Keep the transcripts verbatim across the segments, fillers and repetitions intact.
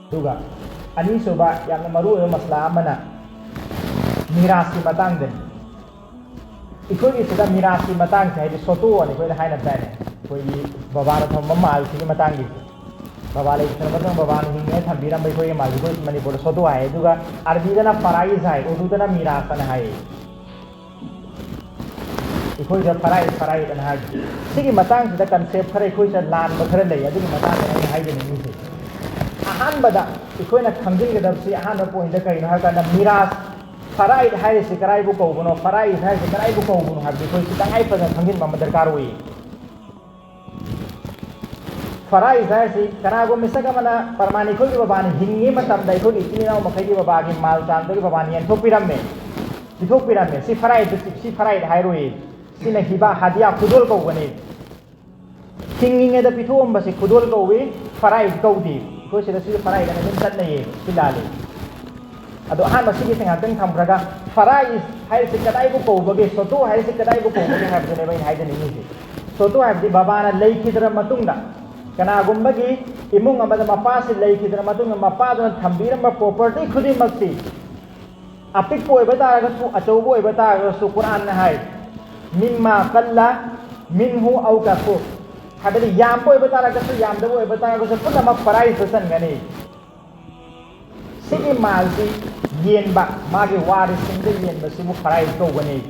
ꯑꯗꯨꯒ ꯑꯅꯤꯁꯨꯕ ꯌꯥꯝꯅ ꯃꯔꯨ ꯑꯣꯏꯕ ꯃꯁꯂꯥ ꯑꯃꯅ ꯃꯤꯔꯥꯁꯀꯤ ꯃꯇꯥꯡꯗꯅꯤ꯫ ꯑꯩꯈꯣꯏꯒꯤ ꯁꯤꯗ ꯃꯤꯔꯥꯁꯀꯤ ꯃꯇꯥꯡꯁꯦ, ꯍꯥꯏꯗꯤ ꯁꯣꯇꯣ ꯑꯅ ꯑꯩꯈꯣꯏꯗ ꯍꯥꯏꯅ ꯇꯥꯏꯅꯦ, ꯑꯩꯈꯣꯏꯒꯤ ꯕꯕꯥꯅ ꯊꯝꯕ ꯃꯥꯜꯁꯤꯒꯤ ꯃꯇꯥꯡꯒꯤ꯫ ꯕꯕꯥ ꯂꯩꯈꯤꯗ꯭ꯔ ꯃꯇꯨꯡ ꯕꯕꯥꯅ ꯍꯤꯡꯉꯦ ꯊꯝꯕꯤꯔꯝꯕ ꯑꯩꯈꯣꯏꯒꯤ ꯃꯥꯜꯁꯤ ꯑꯩꯈꯣꯏ ꯃꯅꯤꯄꯨꯔꯗ ꯁꯣꯇꯣ ꯍꯥꯏ, ꯑꯗꯨꯒ ꯑꯔꯕꯤꯗꯅ ꯐꯔꯥꯏꯖ ꯍꯥꯏ, ꯎꯔꯗꯨꯗꯅ ꯃꯤꯔꯥꯁ ꯑꯅ ꯍꯥꯏꯌꯦ꯫ ꯑꯩꯈꯣꯏꯗ ꯐꯔꯥꯏ ꯐꯔꯥꯏ ꯑꯅ ꯍꯥꯏ꯫ ꯁꯤꯒꯤ ꯃꯇꯥꯡꯁꯤꯗ ꯀꯟꯁꯦꯞ ꯈꯔ ꯑꯩꯈꯣꯏꯁꯤꯗ ꯂꯥꯟꯕ ꯈꯔ ꯂꯩ, ꯑꯗꯨꯒꯤ ꯃꯇꯥꯡꯗ ꯑꯩꯅ ꯍꯥꯏꯖꯅꯤꯡꯉꯤꯁꯦ꯫ ꯑꯍꯥꯟꯕꯗ ꯑꯩꯈꯣꯏꯅ ꯈꯪꯖꯤꯟꯒꯗꯕꯁꯤ, ꯑꯍꯥꯟꯕ ꯄꯣꯏꯟꯗ ꯀꯔꯤꯅꯣ ꯍꯥꯏꯕ ꯀꯥꯟꯗ ꯃꯤꯔꯥꯁ, ꯐꯔꯥꯏꯗ ꯍꯥꯏꯔꯤꯁꯤ ꯀꯗꯥꯏꯕꯨ ꯀꯧꯕꯅꯣ, ꯐꯔꯥꯏꯗ ꯍꯥꯏꯔꯤꯁꯤ ꯀꯗꯥꯏꯕꯨ ꯀꯧꯕꯅꯣ ꯍꯥꯏꯕꯗꯤ ꯑꯩꯈꯣꯏꯁꯤ ꯇꯉꯥꯏ ꯐꯗꯅ ꯈꯪꯖꯤꯟꯕ ꯑꯃ ꯗꯔꯀꯥꯔ ꯑꯣꯏꯌꯦ꯫ ꯐꯔꯥꯏꯗ ꯍꯥꯏꯔꯤꯁꯤ ꯀꯅꯥꯒꯨꯝꯕ ꯃꯤꯁꯛ ꯑꯃꯅ ꯄꯔꯃꯥꯅꯤ ꯑꯩꯈꯣꯏꯒꯤ ꯕꯕꯥꯅ ꯍꯤꯡꯉꯤ ꯃꯇꯝꯗ ꯑꯩꯈꯣꯏꯒꯤ ꯏꯆꯤꯟ ꯏꯅꯥꯎ ꯃꯈꯩꯒꯤ ꯕꯕꯥꯒꯤ ꯃꯥꯜ ꯆꯥꯡꯗꯒꯤ ꯕꯕꯥꯅ ꯌꯦꯟꯊꯣꯛꯄꯤꯔꯝꯃꯦ, ꯄꯤꯊꯣꯛꯄꯤꯔꯝꯃꯦ꯫ ꯁꯤ ꯐꯔꯥꯏꯗ, ꯁꯤ ꯐꯔꯥꯏꯗ ꯍꯥꯏꯔꯣꯏꯌꯦ꯫ ꯁꯤꯅ ꯍꯤꯕꯥ, ꯍꯥꯗꯤꯌꯥ, ꯈꯨꯗꯣꯜ ꯀꯧꯕꯅꯤ꯫ ꯍꯤꯡꯉꯤꯉꯩꯗ ꯄꯤꯊꯣꯛꯑꯝꯕꯁꯤ ꯈꯨꯗꯣꯜ ꯀꯧꯏ, ꯐꯔꯥꯏꯗ ꯀꯧꯗꯦ꯫ ꯑꯩꯈꯣꯏ ꯁꯤꯗ ꯁꯤꯁꯨ ꯐꯔꯥꯏꯗꯅ ꯑꯗꯨꯝ ꯆꯠꯅꯩꯌꯦ, ꯁꯤ ꯂꯥꯜꯂꯤ꯫ ꯑꯗꯣ ꯑꯍꯥꯟꯕ ꯁꯤꯒꯤꯁꯦ ꯉꯥꯛꯇꯪ ꯊꯝꯈ꯭ꯔꯒ, ꯐꯔꯥꯏꯖ ꯍꯥꯏꯔꯤꯁꯤ ꯀꯗꯥꯏꯕꯨ ꯀꯧꯕꯒꯦ, ꯁꯣꯇꯣ ꯍꯥꯏꯔꯤꯁꯤ ꯀꯗꯥꯏꯕꯨ ꯀꯧꯕꯒꯦ ꯍꯥꯏꯕꯗꯨꯅꯦꯕ ꯑꯩꯅ ꯍꯥꯏꯖꯅꯤꯡꯉꯤꯁꯦ꯫ ꯁꯣꯇꯣ ꯍꯥꯏꯕꯗꯤ ꯕꯕꯥꯅ ꯂꯩꯈꯤꯗ꯭ꯔ ꯃꯇꯨꯡꯗ, ꯀꯅꯥꯒꯨꯝꯕꯒꯤ ꯏꯃꯨꯡ ꯑꯃꯗ ꯃꯄꯥꯁꯤ ꯂꯩꯈꯤꯗ꯭ꯔ ꯃꯇꯨꯡꯗ ꯃꯄꯥꯗꯨꯅ ꯊꯝꯕꯤꯔꯝꯕ ꯄ꯭ꯔꯣꯄꯔꯇꯤ ꯈꯨꯗꯤꯡꯃꯛꯁꯤ, ꯑꯄꯤꯛꯄ ꯑꯣꯏꯕ ꯇꯥꯔꯒꯁꯨ, ꯑꯆꯧꯕ ꯑꯣꯏꯕ ꯇꯥꯔꯒꯁꯨ, ꯀꯨꯔꯥꯟꯅ ꯍꯥꯏ, "ꯃꯤꯝꯃꯥ ꯀꯜꯂ ꯃꯤꯟꯍꯨ ꯑꯧ ꯀꯁꯨꯔ", ꯍꯥꯏꯕꯗꯤ ꯌꯥꯝꯕ ꯑꯣꯏꯕ ꯇꯥꯔꯒꯁꯨ, ꯌꯥꯝꯗꯕ ꯑꯣꯏꯕ ꯇꯥꯔꯒꯁꯨ, ꯄꯨꯝꯅꯃꯛ ꯐꯔꯥꯏꯖꯇ ꯆꯟꯒꯅꯤ꯫ ꯁꯤꯒꯤ ꯃꯥꯜꯁꯤ ꯌꯦꯟꯕ, ꯃꯥꯒꯤ ꯋꯥꯔꯤꯁꯤꯡꯗ ꯌꯦꯟꯕꯁꯤꯕꯨ ꯐꯔꯥꯏꯖ ꯀꯧꯒꯅꯤ꯫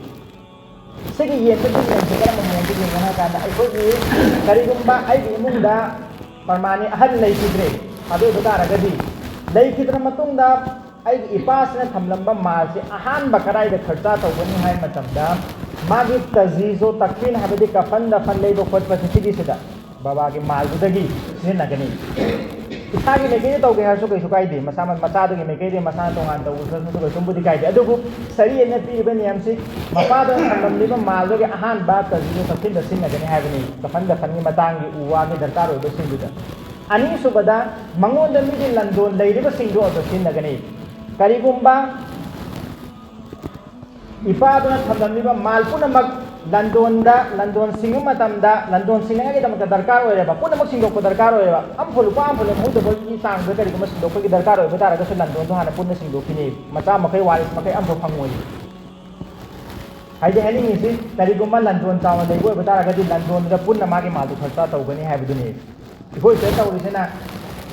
ꯁꯤꯒꯤ ꯌꯦꯟꯕꯒꯤ ꯅꯤꯌꯝꯁꯤ ꯀꯔꯝꯕ ꯃꯑꯣꯡꯗ ꯌꯦꯟꯒꯅꯤ ꯍꯥꯏ ꯀꯥꯟꯗ, ꯑꯩꯈꯣꯏꯒꯤ ꯀꯔꯤꯒꯨꯝꯕ ꯑꯩꯒꯤ ꯏꯃꯨꯡꯗ ꯄꯔꯃꯥꯅꯤ ꯑꯍꯜ ꯂꯩꯈꯤꯗ꯭ꯔꯦ, ꯑꯗꯨ ꯑꯣꯏꯕ ꯇꯥꯔꯒꯗꯤ, ꯂꯩꯈꯤꯗ꯭ꯔ ꯃꯇꯨꯡꯗ ꯑꯩꯒꯤ ꯏꯄꯥꯁꯤꯅ ꯊꯝꯂꯝꯕ ꯃꯥꯜꯁꯤ ꯑꯍꯥꯟꯕ ꯀꯗꯥꯏꯗ ꯈꯔꯆꯥ ꯇꯧꯒꯅꯤ ꯍꯥꯏꯕ ꯃꯇꯝꯗ, ꯃꯥꯒꯤ ꯇꯖꯤꯖꯣ ꯇꯛꯐꯤꯟ ꯍꯥꯏꯕꯗꯤ ꯀꯐꯟ ꯗꯐꯟ ꯂꯩꯕ ꯈꯣꯠꯄꯁꯤ ꯁꯤꯒꯤꯁꯤꯗ ꯕꯕꯥꯒꯤ ꯃꯥꯜꯗꯨꯗꯒꯤ ꯁꯤꯖꯤꯟꯅꯒꯅꯤ꯫ ꯏꯁꯥꯒꯤ ꯃꯥꯏꯀꯩꯗ ꯇꯧꯒꯦ ꯍꯥꯏꯔꯁꯨ ꯀꯩꯁꯨ ꯀꯥꯏꯗꯦ, ꯃꯁꯥ, ꯃꯆꯥꯗꯨꯒꯤ ꯃꯥꯏꯀꯩꯗꯒꯤ ꯃꯁꯥꯅ ꯇꯣꯉꯥꯟꯅ ꯇꯧꯕꯁꯨ ꯀꯩꯁꯨꯝꯕꯨꯗꯤ ꯀꯥꯏꯗꯦ꯫ ꯑꯗꯨꯕꯨ ꯁꯔꯤꯌꯠꯅ ꯄꯤꯔꯤꯕ ꯅꯤꯌꯝꯁꯤ ꯃꯄꯥꯗ ꯊꯝꯂꯝꯂꯤꯕ ꯃꯥꯜꯗꯨꯒꯤ ꯑꯍꯥꯟꯕ ꯇꯖꯤꯖꯣ ꯇꯛꯐꯤꯟꯗ ꯁꯤꯖꯤꯟꯅꯒꯅꯤ ꯍꯥꯏꯕꯅꯤ, ꯀꯐꯟ ꯗꯐꯟꯒꯤ ꯃꯇꯥꯡꯒꯤ ꯎ ꯋꯥꯒꯤ ꯗꯔꯀꯥꯔ ꯑꯣꯏꯕꯁꯤꯡꯗꯨꯗ꯫ ꯑꯅꯤꯁꯨꯕꯗ, ꯃꯉꯣꯟꯗ ꯃꯤꯒꯤ ꯂꯟꯗꯣꯟ ꯂꯩꯔꯤꯕꯁꯤꯡꯗꯨ ꯑꯗꯨ ꯁꯤꯖꯤꯟꯅꯒꯅꯤ꯫ ꯀꯔꯤꯒꯨꯝꯕ ꯏꯄꯥꯗꯨꯅ ꯊꯝꯂꯝꯂꯤꯕ ꯃꯥꯜ ꯄꯨꯝꯅꯃꯛ ꯂꯟꯗꯣꯟꯗ, ꯂꯟꯗꯣꯟ ꯁꯤꯡꯕ ꯃꯇꯝꯗ ꯂꯟꯗꯣꯟ ꯁꯤꯡꯅꯉꯥꯏꯒꯤꯗꯃꯛꯇ ꯗꯔꯀꯥꯔ ꯑꯣꯏꯔꯦꯕ, ꯄꯨꯝꯅꯃꯛ ꯁꯤꯡꯗꯣꯛꯄ ꯗꯔꯀꯥꯔ ꯑꯣꯏꯔꯦꯕ꯫ ꯑꯝꯐꯥꯎ, ꯂꯨꯄꯥ ꯑꯝꯐꯥꯎ ꯂꯦꯝꯍꯧꯗꯕꯒꯤ ꯆꯥꯡꯗ ꯀꯔꯤꯒꯨꯝꯕ ꯁꯤꯡꯗꯣꯛꯄꯒꯤ ꯗꯔꯀꯥꯔ ꯑꯣꯏꯕ ꯇꯥꯔꯒꯁꯨ ꯂꯟꯗꯣꯟꯗꯣ ꯍꯥꯟꯅ ꯄꯨꯟꯅ ꯁꯤꯡꯗꯣꯛꯈꯤꯅꯤ꯫ ꯃꯆꯥ ꯃꯈꯩ, ꯋꯥꯔꯤꯁ ꯃꯈꯩ ꯑꯝꯐꯥꯎ ꯐꯪꯉꯣꯏ꯫ ꯍꯥꯏꯗꯤ ꯍꯥꯏꯅꯤꯡꯉꯤꯁꯤ, ꯀꯔꯤꯒꯨꯝꯕ ꯂꯟꯗꯣꯟ ꯆꯥꯎꯅ ꯂꯩꯕ ꯑꯣꯏꯕ ꯇꯥꯔꯒꯗꯤ ꯂꯟꯗꯣꯟꯗꯨꯗ ꯄꯨꯟꯅ ꯃꯥꯒꯤ ꯃꯥꯜꯗꯨ ꯈꯔꯆꯥ ꯇꯧꯒꯅꯤ ꯍꯥꯏꯕꯗꯨꯅꯤ꯫ ꯑꯩꯈꯣꯏ ꯁꯤꯗ ꯇꯧꯔꯤꯁꯤꯅ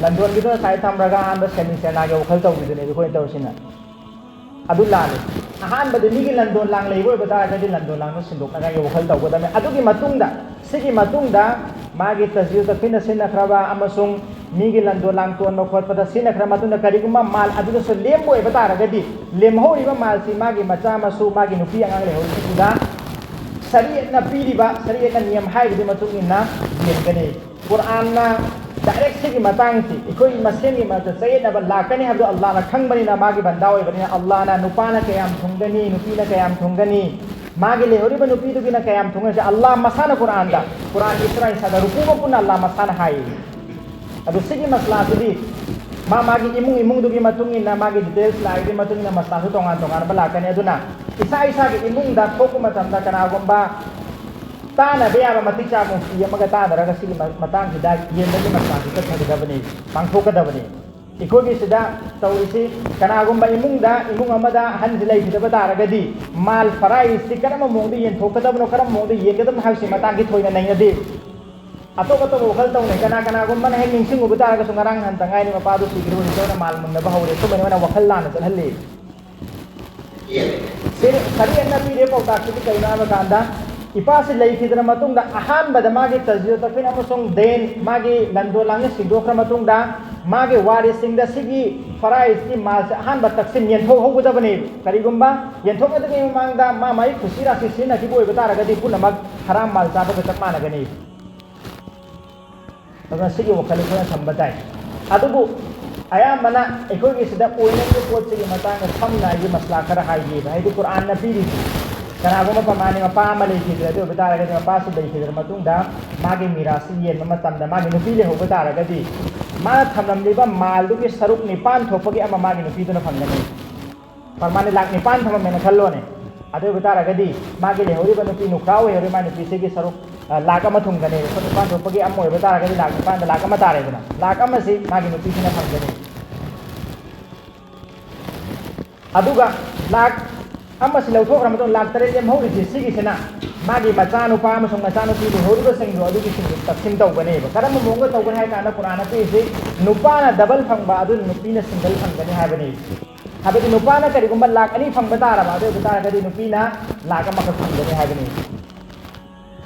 ꯂꯟꯗꯣꯟꯒꯤꯗꯣ ꯉꯁꯥꯏ ꯊꯝꯃꯒ ꯑꯍꯥꯟꯕ ꯁꯦꯃꯤ ꯆꯦꯅꯥꯒꯤ ꯋꯥꯈꯜ ꯇꯧꯕꯤꯗꯨꯅꯦ ꯑꯩꯈꯣꯏꯅ ꯇꯧꯔꯤꯁꯤꯅ꯫ ꯑꯗꯨ ꯂꯥꯜꯂꯦ꯫ ꯑꯍꯥꯟꯕꯗ ꯃꯤꯒꯤ ꯂꯟꯗꯣꯟ ꯂꯥꯡ ꯂꯩꯕ ꯑꯣꯏꯕ ꯇꯥꯔꯒꯗꯤ ꯂꯟꯗꯣꯟ ꯂꯥꯡꯗꯣ ꯁꯤꯟꯗꯣꯛꯅꯉꯥꯏꯒꯤ ꯋꯥꯈꯜ ꯇꯧꯒꯗꯕꯅꯤ꯫ ꯑꯗꯨꯒꯤ ꯃꯇꯨꯡꯗ, ꯁꯤꯒꯤ ꯃꯇꯨꯡꯗ ꯃꯥꯒꯤ ꯇꯖꯤꯜ ꯇꯛꯐꯤꯅ ꯁꯤꯖꯤꯟꯅꯈ꯭ꯔꯕ ꯑꯃꯁꯨꯡ ꯃꯤꯒꯤ ꯂꯟꯗꯣꯟ ꯂꯥꯡ ꯇꯣꯟꯕ ꯈꯣꯠꯄꯗ ꯁꯤꯖꯤꯟꯅꯈ꯭ꯔ ꯃꯇꯨꯡꯗ ꯀꯔꯤꯒꯨꯝꯕ ꯃꯥꯜ ꯑꯗꯨꯗꯁꯨ ꯂꯦꯝꯕ ꯑꯣꯏꯕ ꯇꯥꯔꯒꯗꯤ, ꯂꯦꯝꯍꯧꯔꯤꯕ ꯃꯥꯜꯁꯤ ꯃꯥꯒꯤ ꯃꯆꯥ ꯃꯁꯨ, ꯃꯥꯒꯤ ꯅꯨꯄꯤ ꯑꯉꯥꯡ ꯂꯩꯍꯧꯔꯤꯕꯁꯤꯡꯗꯨꯗ ꯁꯔꯤꯌꯠꯅ ꯄꯤꯔꯤꯕ, ꯁꯔꯤꯌꯠꯅ ꯅꯤꯌꯝ ꯍꯥꯏꯕꯗꯨꯒꯤ ꯃꯇꯨꯡ ꯏꯟꯅ ꯌꯦꯟꯒꯅꯤ꯫ ꯀꯨꯔꯥꯟꯅ ꯗꯥꯏꯔꯦꯛ ꯁꯤꯒꯤ ꯃꯇꯥꯡꯁꯤ ꯑꯩꯈꯣꯏ ꯃꯁꯦꯟꯒꯤ ꯃꯔꯛꯇ ꯆꯌꯦꯠꯅꯕ ꯂꯥꯛꯀꯅꯤ ꯍꯥꯏꯕꯗꯨ ꯑꯜꯂꯥꯍꯅ ꯈꯪꯕꯅꯤꯅ, ꯃꯥꯒꯤ ꯕꯟꯗꯥ ꯑꯣꯏꯕꯅꯤꯅ, ꯑꯜꯂꯥꯍꯅ ꯅꯨꯄꯥꯅ ꯀꯌꯥꯝ ꯊꯨꯡꯒꯅꯤ, ꯅꯨꯄꯤꯅ ꯀꯌꯥꯝ ꯊꯨꯡꯒꯅꯤ, ꯃꯥꯒꯤ ꯂꯩꯍꯧꯔꯤꯕ ꯅꯨꯄꯤꯗꯨꯒꯤꯅ ꯀꯌꯥꯝ ꯊꯨꯡꯒꯅꯤ ꯍꯥꯏꯁꯦ ꯑꯜꯂꯥꯍ ꯃꯁꯥꯅ ꯀꯨꯔꯥꯟꯗ, ꯀꯨꯔꯥꯟꯒꯤ ꯁꯨꯔꯥ ꯏꯁꯥꯗ ꯔꯨꯀꯨ ꯃꯄꯨꯟꯅ ꯑꯜꯂꯥꯍ ꯃꯁꯥꯅ ꯍꯥꯏ꯫ ꯑꯗꯨ ꯁꯤꯒꯤ ꯃꯁꯂꯥꯁꯤꯗꯤ ꯃꯥ ꯃꯥꯒꯤ ꯏꯃꯨꯡ ꯏꯃꯨꯡꯗꯨꯒꯤ ꯃꯇꯨꯡ ꯏꯟꯅ, ꯃꯥꯒꯤ ꯗꯤꯇꯦꯜꯁ ꯂꯥꯛꯏꯗꯨꯒꯤ ꯃꯇꯨꯡ ꯏꯟꯅ ꯃꯁꯂꯥꯁꯨ ꯇꯣꯉꯥꯟ ꯇꯣꯉꯥꯟꯕ ꯂꯥꯛꯀꯅꯤ꯫ ꯑꯗꯨꯅ ꯏꯁꯥ ꯏꯁꯥꯒꯤ ꯏꯃꯨꯡꯗ ꯊꯣꯛꯄ ꯃꯇꯝꯗ ꯀꯅꯥꯒꯨꯝꯕ ꯇꯥꯟꯅꯕ ꯌꯥꯕ ꯃꯇꯤꯛ ꯆꯥꯕ ꯃꯨꯐꯇꯤ ꯑꯃꯒ ꯇꯥꯟꯅꯔꯒ ꯁꯤꯒꯤ ꯃ-, ꯃꯇꯥꯡꯁꯤꯗ ꯌꯦꯟꯕꯒꯤ ꯃꯁꯂꯥꯁꯤ ꯆꯠꯊꯒꯗꯕꯅꯤ, ꯄꯥꯡꯊꯣꯛꯀꯗꯕꯅꯤ꯫ ꯑꯩꯈꯣꯏꯒꯤ ꯁꯤꯗ ꯇꯧꯔꯤꯁꯤ, ꯀꯅꯥꯒꯨꯝꯕ ꯏꯃꯨꯡꯗ, ꯏꯃꯨꯡ ꯑꯃꯗ ꯑꯍꯟꯁꯤ ꯂꯩꯈꯤꯗꯕ ꯇꯥꯔꯒꯗꯤ ꯃꯥꯜ ꯐꯔꯥꯏꯖꯁꯤ ꯀꯔꯝꯕ ꯃꯑꯣꯡꯗ ꯌꯦꯟꯊꯣꯛꯀꯗꯕꯅꯣ, ꯀꯔꯝꯕ ꯃꯑꯣꯡꯗ ꯌꯦꯟꯒꯗꯕꯅꯣ ꯍꯥꯏꯕꯁꯤ ꯃꯇꯥꯡꯒꯤ ꯊꯣꯏꯅ ꯅꯩꯅꯗꯦ꯫ ꯑꯇꯣꯞ ꯑꯇꯣꯞꯄ ꯋꯥꯈꯜ ꯇꯧꯅꯩ꯫ ꯀꯅꯥ ꯀꯅꯥꯒꯨꯝꯕꯅ ꯍꯦꯛ ꯅꯤꯡꯁꯤꯡꯉꯨꯕ ꯇꯥꯔꯒꯁꯨ ꯉꯔꯥꯡ ꯅꯍꯥꯟꯇ ꯉꯥꯏꯔꯤ ꯃꯄꯥꯗꯨ ꯁꯤꯈ꯭ꯔꯕ, ꯍꯧꯖꯤꯛꯇ ꯑꯣꯏꯅ ꯃꯥꯜ ꯃꯨꯟꯅꯕ ꯍꯧꯔꯦ꯫ ꯁꯨꯝꯕꯅ ꯑꯣꯏꯅ ꯋꯥꯈꯜ ꯂꯥꯟꯅ ꯆꯠꯍꯜꯂꯤ꯫ ꯁꯤ-, ꯁꯔꯤꯌꯠꯅ ꯄꯤꯔꯤꯕ ꯄꯥꯎꯇꯥꯛꯁꯤꯗꯤ ꯀꯩꯅꯣ ꯍꯥꯏꯕ ꯀꯥꯟꯗ, ꯏꯄꯥꯁꯤ ꯂꯩꯈꯤꯗ꯭ꯔ ꯃꯇꯨꯡꯗ ꯑꯍꯥꯟꯕꯗ ꯃꯥꯒꯤ ꯇꯖꯤꯌꯣ ꯇꯛꯐꯤꯟ ꯑꯃꯁꯨꯡ ꯗꯦꯟ, ꯃꯥꯒꯤ ꯂꯟꯗꯣ ꯂꯥꯡꯅ ꯁꯤꯡꯗꯣꯛꯈ꯭ꯔ ꯃꯇꯨꯡꯗ, ꯃꯥꯒꯤ ꯋꯥꯔꯤꯁꯁꯤꯡꯗ ꯁꯤꯒꯤ ꯐꯔꯥꯏꯖꯀꯤ ꯃꯥꯜꯁꯦ ꯑꯍꯥꯟꯕ ꯇꯛꯁꯤꯟ ꯌꯦꯟꯊꯣꯛꯍꯧꯒꯗꯕꯅꯦꯕ꯫ ꯀꯔꯤꯒꯨꯝꯕ ꯌꯦꯟꯊꯣꯛꯅꯗ꯭ꯔꯤꯉꯩ ꯃꯃꯥꯡꯗ ꯃꯥ ꯃꯥꯒꯤ ꯈꯨꯁꯤ ꯔꯥꯁꯤ ꯁꯤꯖꯤꯟꯅꯈꯤꯕ ꯑꯣꯏꯕ ꯇꯥꯔꯒꯗꯤ ꯄꯨꯝꯅꯃꯛ ꯍꯔꯥꯝ ꯃꯥꯜ ꯆꯥꯕꯒ ꯆꯞ ꯃꯥꯟꯅꯒꯅꯤ꯫ ꯑꯗꯨꯅ ꯁꯤꯒꯤ ꯋꯥꯈꯜ ꯑꯩꯈꯣꯏꯅ ꯊꯝꯕ ꯇꯥꯏ꯫ ꯑꯗꯨꯕꯨ ꯑꯌꯥꯝꯕꯅ ꯑꯩꯈꯣꯏꯒꯤ ꯁꯤꯗ ꯑꯣꯏꯅꯔꯤꯕ ꯄꯣꯠꯁꯤꯒꯤ ꯃꯇꯥꯡꯗ ꯁꯝꯅ ꯑꯩꯒꯤ ꯃꯁꯂꯥ ꯈꯔ ꯍꯥꯏꯒꯦꯕ꯫ ꯍꯥꯏꯗꯤ ꯀꯨꯔꯥꯟꯅ ꯄꯤꯔꯤꯁꯤ, ꯀꯅꯥꯒꯨꯝꯕ ꯄ꯭ꯔꯃꯥꯟꯅꯤ, ꯃꯄꯥ ꯑꯃ ꯂꯩꯈꯤꯗ꯭ꯔꯦ, ꯑꯗꯨ ꯑꯣꯏꯕ ꯇꯥꯔꯒꯗꯤ ꯃꯄꯥꯁꯤ ꯂꯩꯈꯤꯗ꯭ꯔ ꯃꯇꯨꯡꯗ ꯃꯥꯒꯤ ꯃꯤꯔꯥꯁꯤ ꯌꯦꯟꯕ ꯃꯇꯝꯗ ꯃꯥꯒꯤ ꯅꯨꯄꯤ ꯂꯩꯍꯧꯕ ꯇꯥꯔꯒꯗꯤ ꯃꯥꯅ ꯊꯝꯂꯝꯂꯤꯕ ꯃꯥꯜꯗꯨꯒꯤ ꯁꯔꯨꯛ ꯅꯤꯄꯥꯟ ꯊꯣꯛꯄꯒꯤ ꯑꯃ ꯃꯥꯒꯤ ꯅꯨꯄꯤꯗꯨꯅ ꯐꯪꯒꯅꯤ꯫ ꯄ꯭ꯔꯃꯥꯟꯅꯤ ꯂꯥꯛ ꯅꯤꯄꯥꯟ ꯊꯝꯃꯝꯃꯦꯅ ꯈꯜꯂꯣꯅꯦ꯫ ꯑꯗꯨ ꯑꯣꯏꯕ ꯇꯥꯔꯒꯗꯤ ꯃꯥꯒꯤ ꯂꯩꯍꯧꯔꯤꯕ ꯅꯨꯄꯤ ꯅꯨꯈ꯭ꯔꯥ ꯑꯣꯏꯍꯧꯔꯤꯕ ꯃꯥꯒꯤ ꯅꯨꯄꯤꯁꯤꯒꯤ ꯁꯔꯨꯛ, ꯑ, ꯂꯥꯈ ꯑꯃ ꯊꯨꯡꯒꯅꯦꯕ꯫ ꯁꯔꯨꯛ ꯅꯤꯄꯥꯟ ꯊꯣꯛꯄꯒꯤ ꯑꯃ ꯑꯣꯏꯕ ꯇꯥꯔꯒꯗꯤ ꯂꯥꯈ ꯅꯤꯄꯥꯟꯗ ꯂꯥꯈ ꯑꯃ ꯇꯥꯔꯦꯗꯅ, ꯂꯥꯈ ꯑꯃꯁꯤ ꯃꯥꯒꯤ ꯅꯨꯄꯤꯁꯤꯅ ꯐꯪꯒꯅꯤ꯫ ꯑꯗꯨꯒ ꯂꯥꯈ ꯑꯃꯁꯤ ꯂꯧꯊꯣꯛꯈ꯭ꯔ ꯃꯇꯨꯡꯗ ꯂꯥꯈ ꯇꯔꯦꯠ ꯂꯦꯝꯍꯧꯔꯤꯁꯤ, ꯁꯤꯒꯤꯁꯤꯅ ꯃꯥꯒꯤ ꯃꯆꯥꯅꯨꯄꯥ ꯑꯃꯁꯨꯡ ꯃꯆꯥꯅꯨꯄꯤ ꯂꯩꯍꯧꯔꯤꯕꯁꯤꯡꯗꯣ ꯑꯗꯨꯒꯤꯁꯤꯡꯗꯣ ꯇꯛꯁꯤꯝ ꯇꯧꯒꯅꯦꯕ꯫ ꯀꯔꯝꯕ ꯃꯑꯣꯡꯗ ꯇꯧꯒꯅꯤ ꯍꯥꯏ ꯀꯥꯟꯗ ꯀꯨꯔꯥꯟꯅ ꯄꯤꯔꯤꯁꯤ ꯅꯨꯄꯥꯅ ꯗꯕꯜ ꯐꯪꯕ ꯑꯗꯨꯅ ꯅꯨꯄꯤꯅ ꯁꯤꯡꯒꯜ ꯐꯪꯒꯅꯤ ꯍꯥꯏꯕꯅꯤ꯫ ꯍꯥꯏꯕꯗꯤ ꯅꯨꯄꯥꯅ ꯀꯔꯤꯒꯨꯝꯕ ꯂꯥꯈ ꯑꯅꯤ ꯐꯪꯕ ꯇꯥꯔꯕ, ꯑꯗꯨ ꯑꯣꯏꯕ ꯇꯥꯔꯒꯗꯤ ꯅꯨꯄꯤꯅ ꯂꯥꯈ ꯑꯃꯈꯛ ꯐꯪꯒꯅꯤ ꯍꯥꯏꯕꯅꯤ꯫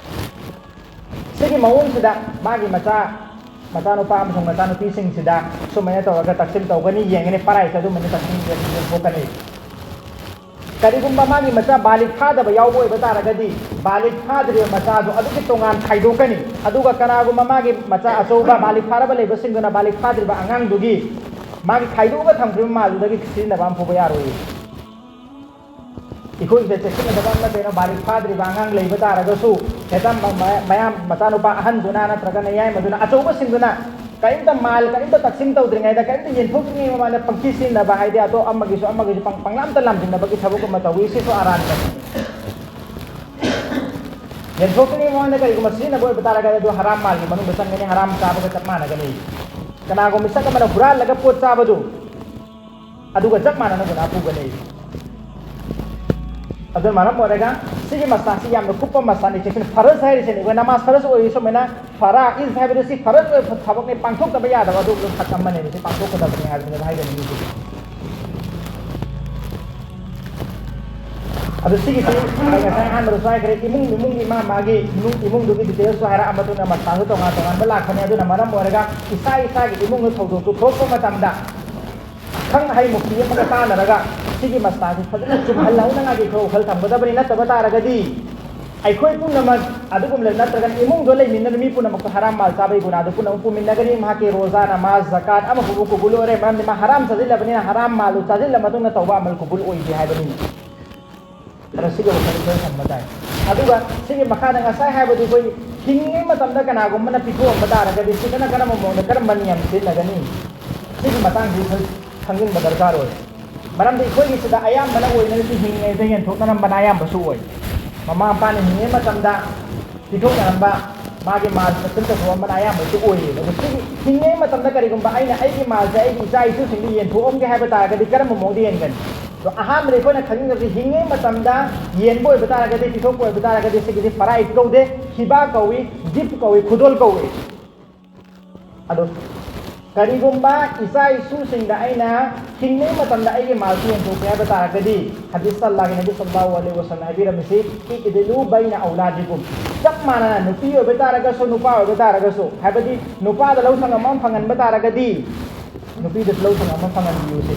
ꯁꯤꯒꯤ ꯃꯑꯣꯡꯁꯤꯗ ꯃꯥꯒꯤ ꯃꯆꯥ, ꯃꯆꯥꯅꯨꯄꯥ ꯑꯃꯁꯨꯡ ꯃꯆꯥꯅꯨꯄꯤꯁꯤꯡꯁꯤꯗ ꯁꯨꯃꯥꯏꯅ ꯇꯧꯔꯒ ꯇꯛꯁꯤꯝ ꯇꯧꯒꯅꯤ, ꯌꯦꯡꯒꯅꯤ, ꯄꯔꯥꯏꯁꯦ ꯑꯗꯨꯃꯥꯏꯅ ꯇꯛꯁꯤꯝ ꯌꯦꯡꯊꯣꯛꯀꯅꯤ꯫ ꯀꯔꯤꯒꯨꯝꯕ ꯃꯥꯒꯤ ꯃꯆꯥ ꯕꯥꯂꯤꯛ ꯐꯥꯗꯕ ꯌꯥꯎꯕ ꯑꯣꯏꯕ ꯇꯥꯔꯒꯗꯤ, ꯕꯥꯂꯤꯛ ꯐꯥꯗ꯭ꯔꯤꯕ ꯃꯆꯥꯗꯣ ꯑꯗꯨꯒꯤ ꯇꯣꯉꯥꯟ ꯈꯥꯏꯗꯣꯛꯀꯅꯤ꯫ ꯑꯗꯨꯒ ꯀꯅꯥꯒꯨꯝꯕ ꯃꯥꯒꯤ ꯃꯆꯥ ꯑꯆꯧꯕ ꯕꯥꯂꯤꯛ ꯐꯥꯔꯕ ꯂꯩꯕꯁꯤꯡꯗꯨꯅ ꯕꯥꯂꯤꯛ ꯐꯥꯗ꯭ꯔꯤꯕ ꯑꯉꯥꯡꯗꯨꯒꯤ ꯃꯥꯒꯤ ꯈꯥꯏꯗꯣꯛꯑꯒ ꯊꯝꯈ꯭ꯔꯤꯕ ꯃꯥꯜꯗꯨꯗꯒꯤ ꯁꯤꯖꯤꯟꯅꯕ ꯑꯃ ꯐꯥꯎꯕ ꯌꯥꯔꯣꯏ꯫ ꯑꯩꯈꯣꯏꯁꯦ ꯆꯦꯛꯁꯤꯟꯒꯗꯕ ꯑꯃꯅ ꯀꯩꯅꯣ, ꯕꯥꯂꯤꯛ ꯐꯥꯗ꯭ꯔꯤꯕ ꯑꯉꯥꯡ ꯂꯩꯕ ꯇꯥꯔꯒꯁꯨ ꯍꯦꯛꯇ ꯃ-, ꯃ-, ꯃꯌꯥꯝ ꯃꯆꯥꯅꯨꯄꯥ ꯑꯍꯟꯗꯨꯅ ꯅꯠꯇ꯭ꯔꯒꯅ ꯌꯥꯏꯃꯗꯨꯅ ꯑꯆꯧꯕꯁꯤꯡꯗꯨꯅ ꯀꯔꯤꯝꯇ ꯃꯥꯜ, ꯀꯔꯤꯝꯇ ꯇꯛꯁꯤꯟ ꯇꯧꯗ꯭ꯔꯤꯉꯩꯗ, ꯀꯔꯤꯝꯇ ꯌꯦꯟꯊꯣꯛꯇ꯭ꯔꯤꯉꯩ ꯃꯃꯥꯡꯗ ꯄꯪꯁꯤ ꯁꯤꯖꯤꯟꯅꯕ ꯍꯥꯏꯗꯤ ꯑꯇꯣꯞ ꯑꯃꯒꯤꯁꯨ ꯑꯃꯒꯤꯁꯨ ꯄꯪ-, ꯄꯪꯂꯥꯝꯇ ꯂꯥꯝꯁꯤꯟꯅꯕꯒꯤ ꯊꯕꯛ ꯑꯃ ꯇꯧꯏ꯫ ꯁꯤꯁꯨ ꯑꯔꯥꯟꯕꯅꯤ꯫ ꯌꯦꯟꯊꯣꯛꯇ꯭ꯔꯤꯉꯩ ꯃꯃꯥꯡꯗ ꯀꯔꯤꯒꯨꯝꯕ ꯁꯤꯖꯤꯟꯅꯕ ꯑꯣꯏꯕ ꯇꯥꯔꯒꯗꯤ ꯑꯗꯨ ꯍꯔꯥꯝ ꯃꯥꯜꯒꯤ ꯃꯅꯨꯡꯗ ꯆꯪꯒꯅꯤ, ꯍꯔꯥꯝ ꯆꯥꯕꯒ ꯆꯞ ꯃꯥꯟꯅꯒꯅꯤ꯫ ꯀꯅꯥꯒꯨꯝꯕ ꯃꯤꯁꯛ ꯑꯃꯅ ꯍꯨꯔꯥꯜꯂꯒ ꯄꯣꯠ ꯆꯥꯕꯗꯨ ꯑꯗꯨꯒ ꯆꯞ ꯃꯥꯟꯅꯅ ꯒꯨꯅꯥ ꯄꯨꯒꯅꯤ꯫ ꯑꯗꯨꯅ ꯃꯔꯝ ꯑꯣꯏꯔꯒ ꯁꯤꯒꯤ ꯃꯁꯂꯥꯁꯤ ꯌꯥꯝꯅ ꯀꯨꯞꯄ ꯃꯁꯂꯥꯅꯤ꯫ ꯆꯦꯛꯁꯤꯟ, ꯐꯔꯖ ꯍꯥꯏꯔꯤꯁꯤꯅꯦ ꯑꯩꯈꯣꯏ ꯅꯃꯥꯖ ꯐꯔꯖ ꯑꯣꯏꯔꯤ ꯁꯨꯃꯥꯏꯅ ꯐꯔꯥꯏꯖ ꯍꯥꯏꯕꯗꯨ ꯁꯤ ꯐꯔꯖ ꯑꯣꯏꯕ ꯊꯕꯛꯅꯤ, ꯄꯥꯡꯊꯣꯛꯇꯕ ꯌꯥꯗꯕ ꯑꯗꯨꯒꯨꯝꯕ ꯊꯛ ꯑꯃꯅꯦꯕ꯫ ꯁꯤ ꯄꯥꯡꯊꯣꯛꯀꯗꯕꯅꯤ ꯍꯥꯏꯕꯗꯨꯅꯦꯕ ꯍꯥꯏꯖꯅꯤꯡꯉꯤꯁꯤꯗꯤ꯫ ꯑꯗꯨ ꯁꯤꯒꯤꯁꯤ ꯑꯩ ꯉꯁꯥꯏ ꯑꯍꯥꯟꯕꯗꯁꯨ ꯍꯥꯏꯈ꯭ꯔꯦ, ꯏꯃꯨꯡ ꯏꯃꯨꯡꯒꯤ ꯃꯥ ꯃꯥꯒꯤ ꯏꯃꯨꯡ ꯏꯃꯨꯡꯗꯨꯒꯤ ꯗꯤꯇꯦꯜꯁꯁꯨ ꯍꯥꯏꯔꯛꯑ ꯃꯇꯨꯡꯗ ꯃꯁꯂꯥꯁꯨ ꯇꯣꯉꯥꯟ ꯇꯣꯉꯥꯟꯕ ꯂꯥꯛꯄꯅꯦ꯫ ꯑꯗꯨꯅ ꯃꯔꯝ ꯑꯣꯏꯔꯒ ꯏꯁꯥ ꯏꯁꯥꯒꯤ ꯏꯃꯨꯡꯗ ꯊꯧꯗꯣꯛꯇꯨ ꯊꯣꯛꯄ ꯃꯇꯝꯗ ꯑꯈꯪ ꯑꯍꯩ ꯃꯨꯐꯇꯤ ꯑꯃꯒ ꯇꯥꯟꯅꯔꯒ ꯁꯤꯒꯤ ꯃꯁꯂꯥꯁꯤ ꯐꯖꯅ ꯆꯨꯝꯍꯜꯍꯧꯅꯉꯥꯏꯒꯤ ꯑꯩꯈꯣꯏ ꯋꯥꯈꯜ ꯊꯝꯒꯗꯕꯅꯤ꯫ ꯅꯠꯇꯕ ꯇꯥꯔꯒꯗꯤ ꯑꯩꯈꯣꯏ ꯄꯨꯝꯅꯃꯛ ꯑꯗꯨꯒꯨꯝꯂꯕ ꯅꯠꯇ꯭ꯔꯒꯅ ꯏꯃꯨꯡꯗꯣ ꯂꯩꯃꯤꯟꯅꯕ ꯃꯤ ꯄꯨꯝꯅꯃꯛꯇ ꯍꯔꯥꯝ ꯃꯥꯜ ꯆꯥꯕꯒꯤ ꯒꯨꯅꯥꯗꯨ ꯄꯨꯝꯅꯃꯛ ꯄꯨꯃꯤꯟꯅꯒꯅꯤ꯫ ꯃꯍꯥꯛꯀꯤ ꯔꯣꯖꯥ, ꯅꯃꯥꯖ, ꯖꯀꯥꯠ ꯑꯃꯐꯥꯎꯕ ꯀꯨꯕꯨꯜ ꯑꯣꯏꯔꯦ꯫ ꯃꯔꯝꯗꯤ ꯃꯥ ꯍꯔꯥꯝ ꯆꯥꯁꯤꯜꯂꯕꯅꯤꯅ ꯍꯔꯥꯝ ꯃꯥꯜꯗꯨ ꯆꯥꯁꯤꯜꯂ ꯃꯇꯨꯡꯗ ꯇꯧꯕ ꯑꯃꯜ ꯀꯨꯕꯨꯜ ꯑꯣꯏꯗꯦ ꯍꯥꯏꯕꯅꯤꯅ꯫ ꯑꯗꯣ ꯁꯤꯒꯤ ꯋꯥꯈꯜ ꯑꯩꯈꯣꯏ ꯊꯝꯕ ꯇꯥꯏ꯫ ꯑꯗꯨꯒ ꯁꯤꯒꯤ ꯃꯈꯥꯗ ꯉꯁꯥꯏ ꯍꯥꯏꯕꯗꯨ ꯑꯩꯈꯣꯏ ꯍꯤꯡꯉꯤꯉꯩ ꯃꯇꯝꯗ ꯀꯅꯥꯒꯨꯝꯕꯅ ꯄꯤꯊꯣꯛꯑꯝꯕ ꯇꯥꯔꯒꯗꯤ ꯁꯤꯗꯅ ꯀꯔꯝꯕ ꯃꯑꯣꯡꯗ ꯀꯔꯝꯕ ꯅꯤꯌꯝ ꯁꯤꯖꯤꯟꯅꯒꯅꯤ? ꯁꯤꯒꯤ ꯃꯇꯥꯡꯁꯤ ꯑꯩꯈꯣꯏ ꯈꯪꯖꯤꯟꯕ ꯗꯔꯀꯥꯔ ꯑꯣꯏ꯫ ꯃꯔꯝꯗꯤ ꯑꯩꯈꯣꯏꯒꯤꯁꯤꯗ ꯑꯌꯥꯝꯕꯅ ꯑꯣꯏꯅꯔꯤꯁꯤ ꯍꯤꯡꯉꯤꯉꯩꯗ ꯌꯦꯟꯊꯣꯛꯅꯔꯝꯕꯅ ꯑꯌꯥꯝꯕꯁꯨ ꯑꯣꯏ꯫ ꯃꯃꯥ ꯃꯄꯥꯅ ꯍꯤꯡꯉꯤꯉꯩ ꯃꯇꯝꯗ ꯄꯤꯊꯣꯛꯅꯔꯝꯕ, ꯃꯥꯒꯤ ꯃꯥꯜ ꯀꯛꯆꯤꯟ ꯇꯧꯊꯣꯛꯑꯝꯕꯅ ꯑꯌꯥꯝꯕꯁꯨ ꯑꯣꯏꯌꯦꯕ꯫ ꯑꯗꯣ ꯁꯤꯒꯤ ꯍꯤꯡꯉꯤꯉꯩ ꯃꯇꯝꯗ ꯀꯔꯤꯒꯨꯝꯕ ꯑꯩꯅ ꯑꯩꯒꯤ ꯃꯥꯜꯁꯦ ꯑꯩꯒꯤ ꯏꯆꯥ ꯏꯁꯨꯁꯤꯡꯗ ꯌꯦꯟꯊꯣꯛꯑꯝꯒꯦ ꯍꯥꯏꯕ ꯇꯥꯔꯒꯗꯤ ꯀꯔꯝꯕ ꯃꯑꯣꯡꯗ ꯌꯦꯟꯒꯅꯤ? ꯑꯗꯣ ꯑꯍꯥꯟꯕꯗ ꯑꯩꯈꯣꯏꯅ ꯈꯪꯅꯤꯡꯕꯁꯤ ꯍꯤꯡꯉꯤꯉꯩ ꯃꯇꯝꯗ ꯌꯦꯟꯕ ꯑꯣꯏꯕ ꯇꯥꯔꯒꯗꯤ, ꯄꯤꯊꯣꯛꯄ ꯑꯣꯏꯕ ꯇꯥꯔꯒꯗꯤ ꯁꯤꯒꯤꯗꯤ ꯐꯔꯥꯏꯠ ꯀꯧꯗꯦ, ꯍꯤꯕꯥ ꯀꯧꯏ, ꯒꯤꯐ ꯀꯧꯏ, ꯈꯨꯗꯣꯜ ꯀꯧꯏ꯫ ꯑꯗꯣ ꯀꯔꯤꯒꯨꯝꯕ ꯏꯆꯥ ꯏꯁꯨꯁꯤꯡꯗ ꯑꯩꯅ ꯍꯤꯡꯂꯤꯉꯩ ꯃꯇꯝꯗ ꯑꯩꯒꯤ ꯃꯥꯜꯁꯤ ꯌꯦꯟꯊꯣꯛꯀꯦ ꯍꯥꯏꯕ ꯇꯥꯔꯒꯗꯤ, ꯍꯗꯤꯁ ꯑꯜꯂꯥꯍꯒꯤ ꯅꯕꯤ ꯁꯜꯂꯜꯂꯥꯍꯨ ꯑꯂꯩꯍꯤ ꯋꯁꯜꯂꯝꯅ ꯍꯥꯏꯕꯤꯔꯝꯃꯤꯁꯤ, "ꯏꯛꯗꯤꯂꯨ ꯕꯩꯅ ꯑꯧꯂꯥꯗꯤꯀꯨꯝ", ꯆꯞ ꯃꯥꯟꯅꯅ ꯅꯨꯄꯤ ꯑꯣꯏꯕ ꯇꯥꯔꯒꯁꯨ ꯅꯨꯄꯥ ꯑꯣꯏꯕ ꯇꯥꯔꯒꯁꯨ, ꯍꯥꯏꯕꯗꯤ ꯅꯨꯄꯥꯗ ꯂꯧ ꯁꯪꯉꯝ ꯑꯃ ꯐꯪꯍꯟꯕ ꯇꯥꯔꯒꯗꯤ ꯅꯨꯄꯤꯗꯁꯨ ꯂꯧ ꯁꯪꯉꯝ ꯑꯃ ꯐꯪꯍꯟꯕꯤꯌꯨ ꯁꯤ꯫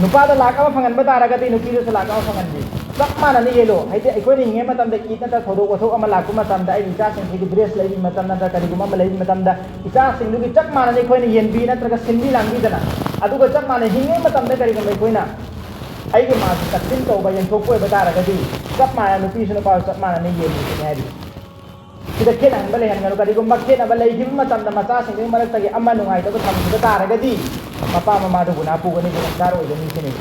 ꯅꯨꯄꯥꯗ ꯂꯥꯛ ꯑꯃ ꯐꯪꯍꯟꯕ ꯇꯥꯔꯒꯗꯤ ꯅꯨꯄꯤꯗꯁꯨ ꯂꯥꯛ ꯑꯃ ꯐꯪꯍꯟꯕꯤ꯫ ꯆꯞ ꯃꯥꯟꯅꯅ ꯌꯦꯜꯂꯣ꯫ ꯍꯥꯏꯗꯤ ꯑꯩꯈꯣꯏꯅ ꯍꯤꯡꯉꯤꯉꯩ ꯃꯇꯝꯗ ꯏꯠ ꯅꯠꯇ꯭ꯔꯒ ꯊꯧꯗꯣꯛ ꯋꯥꯊꯣꯛ ꯑꯃ ꯂꯥꯛꯄ ꯃꯇꯝꯗ, ꯑꯩꯒꯤ ꯏꯆꯥꯁꯤꯡꯁꯤꯒꯤ ꯗ꯭ꯔꯦꯁ ꯂꯩꯕ ꯃꯇꯝ ꯅꯠꯇ꯭ꯔꯒ ꯀꯔꯤꯒꯨꯝꯕ ꯑꯃ ꯂꯩꯕ ꯃꯇꯝꯗ, ꯏꯆꯥꯁꯤꯡꯗꯨꯒꯤ ꯆꯞ ꯃꯥꯟꯅꯅ ꯑꯩꯈꯣꯏꯅ ꯌꯦꯟꯕꯤ ꯅꯠꯇ꯭ꯔꯒ ꯁꯤꯟꯕꯤ ꯂꯥꯡꯕꯤꯗꯅ, ꯑꯗꯨꯒ ꯆꯞ ꯃꯥꯟꯅ ꯍꯤꯡꯉꯤꯉꯩ ꯃꯇꯝꯗ ꯀꯔꯤꯒꯨꯝꯕ ꯑꯩꯈꯣꯏꯅ ꯑꯩꯒꯤ ꯃꯥꯁꯤ ꯀꯛꯆꯤꯟ ꯇꯧꯕ, ꯌꯦꯟꯊꯣꯛꯄ ꯑꯣꯏꯕ ꯇꯥꯔꯒꯗꯤ, ꯆꯞ ꯃꯥꯟꯅ ꯅꯨꯄꯤꯁꯨ ꯅꯨꯄꯥꯁꯨ ꯆꯞ ꯃꯥꯟꯅꯅ ꯌꯦꯟꯕꯤꯁꯤꯅꯤ ꯍꯥꯏꯔꯤ꯫ ꯁꯤꯗ ꯈꯦꯠꯅꯍꯟꯕ ꯂꯩꯍꯟꯒꯅꯨ꯫ ꯀꯔꯤꯒꯨꯝꯕ ꯈꯦꯠꯅꯕ ꯂꯩꯈꯤꯕ ꯃꯇꯝꯗ ꯃꯆꯥꯁꯤꯡꯗꯨꯒꯤ ꯃꯔꯛꯇꯒꯤ ꯑꯃ ꯅꯨꯡꯉꯥꯏꯇꯕ ꯊꯝꯈꯤꯕ ꯇꯥꯔꯒꯗꯤ ꯃꯄꯥ ꯃꯃꯥꯗꯨ ꯒꯨꯅꯥ ꯄꯨꯒꯅꯤ, ꯒꯨꯅꯥꯍꯒꯥꯔ ꯑꯣꯏꯒꯅꯤ ꯁꯤꯅꯤ꯫